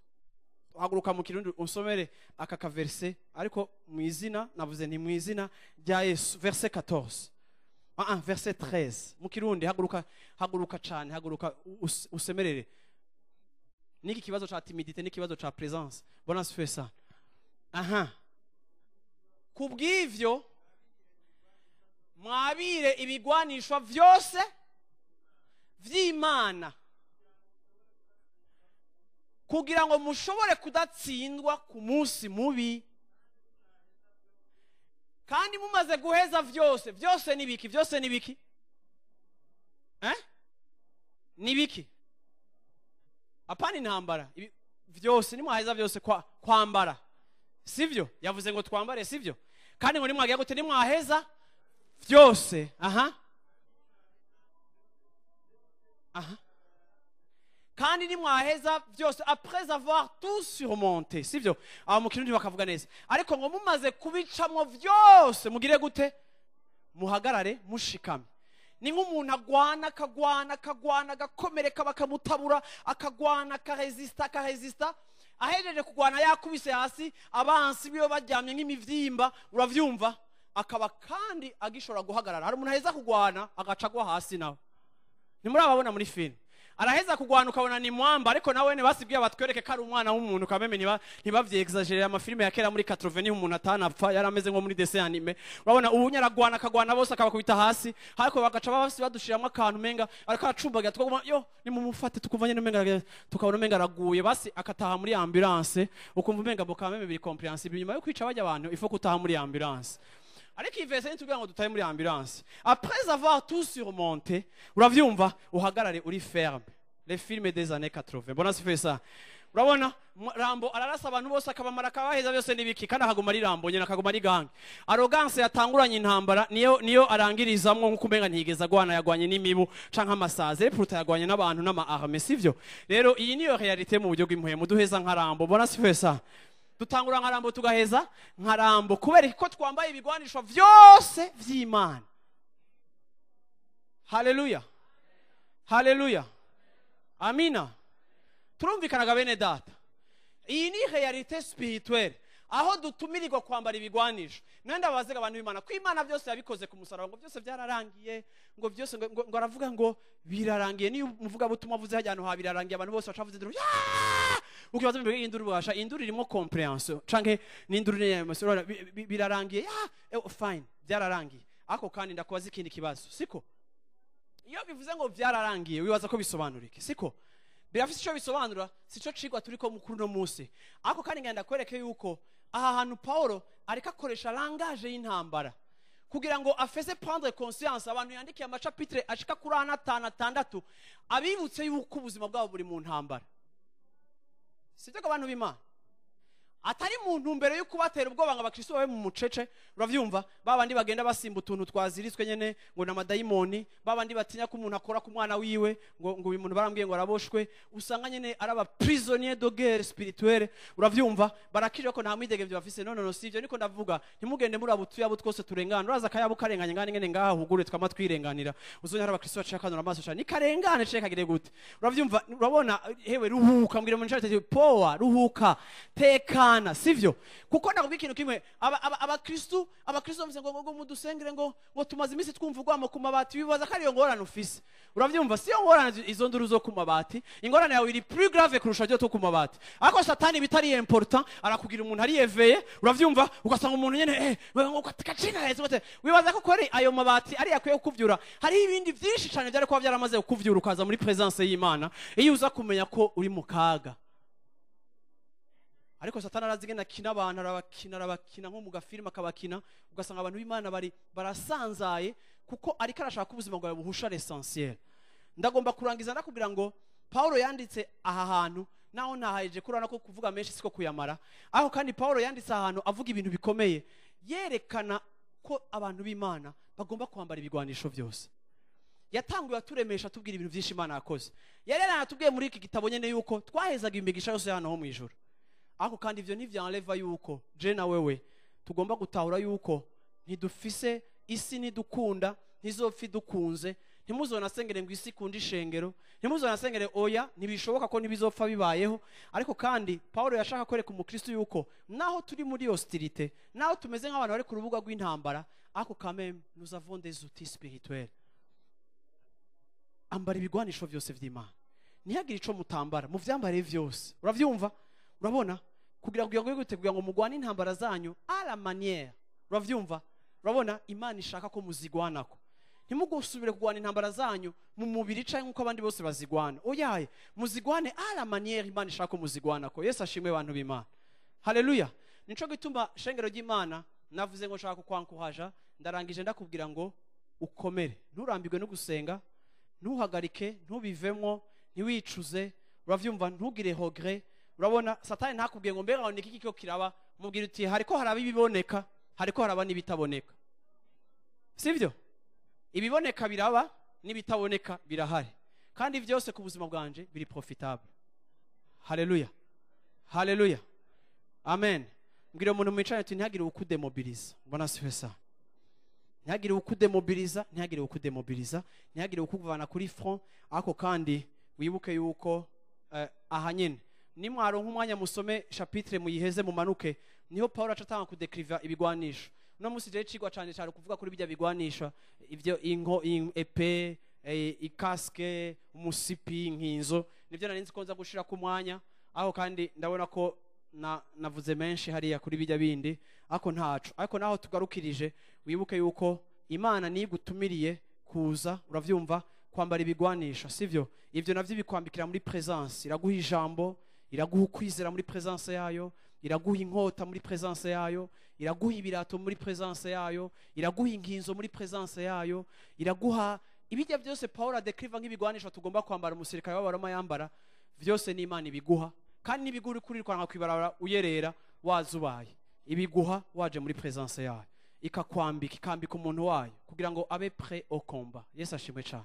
Haguruka mu Kirundi usomere aka ka verset, ariko mu izina, navuze nti mu izina rya Yesu. Verset 14, verset 13 mu Kirundi. Haguruka, haguruka cane, haguruka usemerere. Niki kibazo cha timidité, n'ikibazo cha présence. Bwana asifiwe sana. Aha: "Kubw'ivyo mwabire ibigwanishwa vyose vy'Imana, kugira ngo mushobore kudatsindwa ku munsi mubi, kandi mumaze guheza vyose." Vyose ni biki? Vyose ni biki? Eh? Ni biki? Apana intambara. Vyose, nimwaheza vyose kwambara, sivyo? Yavuze ngo twambare, sivyo? Kandi ngo nimwagira gute? Nimwaheza vyose, aha. Aha, kandi nimwaheza byose, après avoir tout surmonté, sivyo? Aho mu Kirundi bakavuga neza, ariko ngo mumaze kubicamwo byose, mugire gute? Muhagarare mushikamye. Ni nk'umuntu agwana, akagwana, akagwana, agakomereka, bakamutabura, akagwana, akaresista, akaresista. Ahejeje kugwana, yakubise hasi, abansi biwe baryamye nk'imivyimba, uravyumva, akaba kandi agishobora guhagarara. Hari umuntu aheza kugwana agaca agwa hasi nawe. Ntimurababona muri filime? Araheza kugwana, ukabona ni mwamba, ariko nawe basibwiye batwereke ko ari umwana w'umuntu kameme. Ntibavyexagere. Amafilime ya kera muri 80 niho umuntu atanapfa, yari ameze nko muri dessin animé. Urabona, ubu nyaragwana, akagwana bose, akabakubita hasi, ariko bagaca basi badushiramwo akantu menga ariko aracumbagira, tukaguma yo nimumufate, tukumva nyene umenga, tukabona umenga araguye, basi akataha muri ambulance, ukumva umenga bo kameme biri compréhensible. Nyuma yo kwica bajya abantu, il faut kutaha muri ambulance. Ariko iyi verset ntitubwira ngo dutahe muri ambulance. Après avoir tout surmonté, uravyumva, uhagarare uri ferme. Les films des années 80, bona sife ça. Urabona, Rambo ararasa abantu bose, akabamara, akabaheza byose n'ibiki, kandi akaguma ari Rambo nyine, akaguma ari gang. Arrogance yatanguranye intambara niyo arangirizamwo nkuko umenga ntiyigeze agwana, yagwanye n'imibu canke amasazi, pourtant yagwanye n'abantu n'ama armes, sivyo? Rero iyi niyo réalité mu buryo bw'impwemu. Duheza nka Rambo, bona sife ça. Dutangura nka Rambo, tugaheza nka Rambo, kubera ko twambaye ibigwanisho vyose vy'Imana. Haleluya, haleluya, amina. Turumvikanaga, bene data? Iyi ni réalité spirituelle aho dutumirirwa kwambara ibigwanisho. Nenda bazega abantu b'Imana ko Imana byose yabikoze ku musaraba, ngo byose byararangiye, ngo byose ngo aravuga ngo birarangiye. Niyo umuvuga butumwa avuze hajya ahantu ha birarangiye, abantu bose bacavuze induru. "Yeah!" Ukibaza mbere induru basha, induru irimo compréhension canke n'induru ni emotion. Urabona, birarangiye, ya fine, byararangiye. Ako kandi ndakubaza ikindi kibazo, siko? Iyo bivuze ngo byararangiye, wibaza ko bisobanura iki? Siko birafise icyo bisobanura? Sico cigwa turiko mukuru no munsi. Ako kandi ngenda kwereke yuko aha hantu Paulo ariko akoresha langage y'intambara kugira ngo afeze prendre conscience abantu yandikiye ama chapitres ashika kuri ane, atanu, atandatu, abibutse yuko ubuzima bwabo buri mu ntambara. Sibyo ko abantu b'Imana atari mu ntumbero yo kubatera ubwoba ngo abakristo babe mu mucece, uravyumva, babandi bagenda basimba utuntu twaziritswe nyene ngo n'amadayimoni, babandi batinya ko umuntu akora ku mwana wiwe, ngo uyu muntu barambwiye ngo araboshwe, usanga nyene ari aba prisonnier de guerre spirituelle, uravyumva, barakije ko nta mwidegemvyo bafise. No, no, no, sivyo niko ndavuga. Ntimugende muri abo tuyabo twose turengana. Uraza akayabo karenganye ngane ngene ngaha hugure twama twirenganira, uzonya hari abakristo baciye akanura amaso cyane, nikarengane cye kagire gute, uravyumva? Urabona, hewe, ruhuka, mbwira mu ncate poa, ruhuka, tekana, sivyo? Kuko nakubwira ikintu kimwe, abakristo bavuze ngo mudusengere, ngo tumaze iminsi twumva urwamo ku mabati. Bibaza ko ariyo ngorane ufise, uravyumva? Siyo ngorane izo nduru zo ku mabati. Ingorane yawe iri plus grave kurusha ryo ku mabati. Ariko Satani bitari important, arakugira umuntu ari éveillé, uravyumva, ugasanga umuntu nyene ngo kacina heze gute. Wibaza ko kori ayo mabati ari yakwiye kukuvyura. Hari ibindi vyinshi cyane byari kuba byaramaze kukuvyura ukaza muri présence y'Imana iyo uza kumenya ko uri mu kaga. Ariko Satani arazi ingene akina abantu, arabakina, arabakina nko mu gafilime akabakina, ugasanga abantu b'Imana bari barasanzaye kuko ariko arashaka ko ubuzima bwawe buhusha l'essentiel. Ndagomba kurangiza ndakubwira ngo Paulo yanditse aha hantu, naho ntahayeje kurana ko kuvuga menshi siko kuyamara. Aho kandi Paulo yanditse ahantu avuga ibintu bikomeye, yerekana ko abantu b'Imana bagomba kwambara ibigwanisho byose. Yatanguye aturemesha, atubwira ibintu byinshi Imana yakoze. Yari yaranatubwiye muri iki gitabo nyene yuko twahezaga imigisha yose hano ho mu ijuru. Ariko kandi ivyo ntivyanleva yuko je na wewe tugomba gutahura yuko ntidufise isi, ntidukunda, ntizopfa idukunze. Ntimuzonasengere ngo isi ikunde ishengero, ntimuzonasengere, oya, ntibishoboka ko ntibizopfa bibayeho. Ariko kandi Paulo yashaka kwereka umukristo yuko naho turi muri hostilité, naho tumeze nk'abantu bari ku rubuga rw'intambara, ariko quand même nous avons des outils spirituels. Ambara ibigwanisho vyose vy'Imana, ntihagire ico mutambara, muvyambare vyose, uravyumva? Urabona, kugira ngo gute? Kugira ngo mugwane intambara zanyu à la manière, uravyumva, urabona, Imana ishaka ko muzigwanako. Ntimugusubire kugwana intambara zanyu mu mubiri canke nk'uko abandi bose bazigwana. Oyaye, muzigwane à la manière Imana ishaka ko muzigwanako. Yesu ashimwe, bantu b'Imana, haleluya. Nico gituma, shengero ry'Imana, navuze ngo nshaka kukwankuhaja. Ndarangije ndakubwira ngo ukomere, nturambirwe no gusenga, ntuhagarike, ntubivemwo, ntiwicuze, uravyumva, ntugire regret. Urabona, Satani ntakubwiye ngo mbega ngo niki kiko kiraba, mubwira uti hariko haraba ibiboneka, hariko haraba n'ibitaboneka, sivyo? Ibiboneka biraba, n'ibitaboneka birahari. Kandi vyose ku buzima bwanje biri profitable. Haleluya, haleluya, amen. Mbwira umuntu mwicaranye uti: "Ntihagire ukudemobiliza." Mbona siwe sa ntihagire ukudemobiliza, ntihagire ukudemobiliza, ntihagire ukuvana kuri front. Ariko kandi wibuke yuko aha nyene nimwaronka umwanya, musome chapitre muyiheze, mumanuke, niho Paul aca atanga kudekriva ibigwanisho. Uno munsi jewe icigwa cane cyane kuvuga kuri bijya bigwanisha, ivyo inko épée, i casque, umusipi, inkinzo, nivyo nari nzi ko nza gushira ku mwanya aho. Kandi ndabona ko navuze menshi hariya kuri bijya bindi, ariko ntaco. Ariko naho tugarukirije, wibuke yuko Imana niyo igutumiriye kuza, uravyumva, kwambara ibigwanisho, sivyo? Ivyo navyo bikwambikira muri presence. Iraguha ijambo, iraguha ukwizera muri presence yayo, iraguha inkota muri presence yayo, iraguha ibirato muri presence yayo, iraguha inkinzo muri presence yayo, iraguha ibijya byose Paul adekriva nk'ibigwanisho tugomba kwambara, umusirikare w'Abaroma yambara. Vyose n'Imana ibiguha, kandi n'ibiguha uri kurirukanka kwibarabara uyerera wazubaye. Ibiguha waje muri presence yayo, ikakwambika, ikambika umuntu wayo kugira ngo abe prêt au combat. Yesu ashimwe cyane.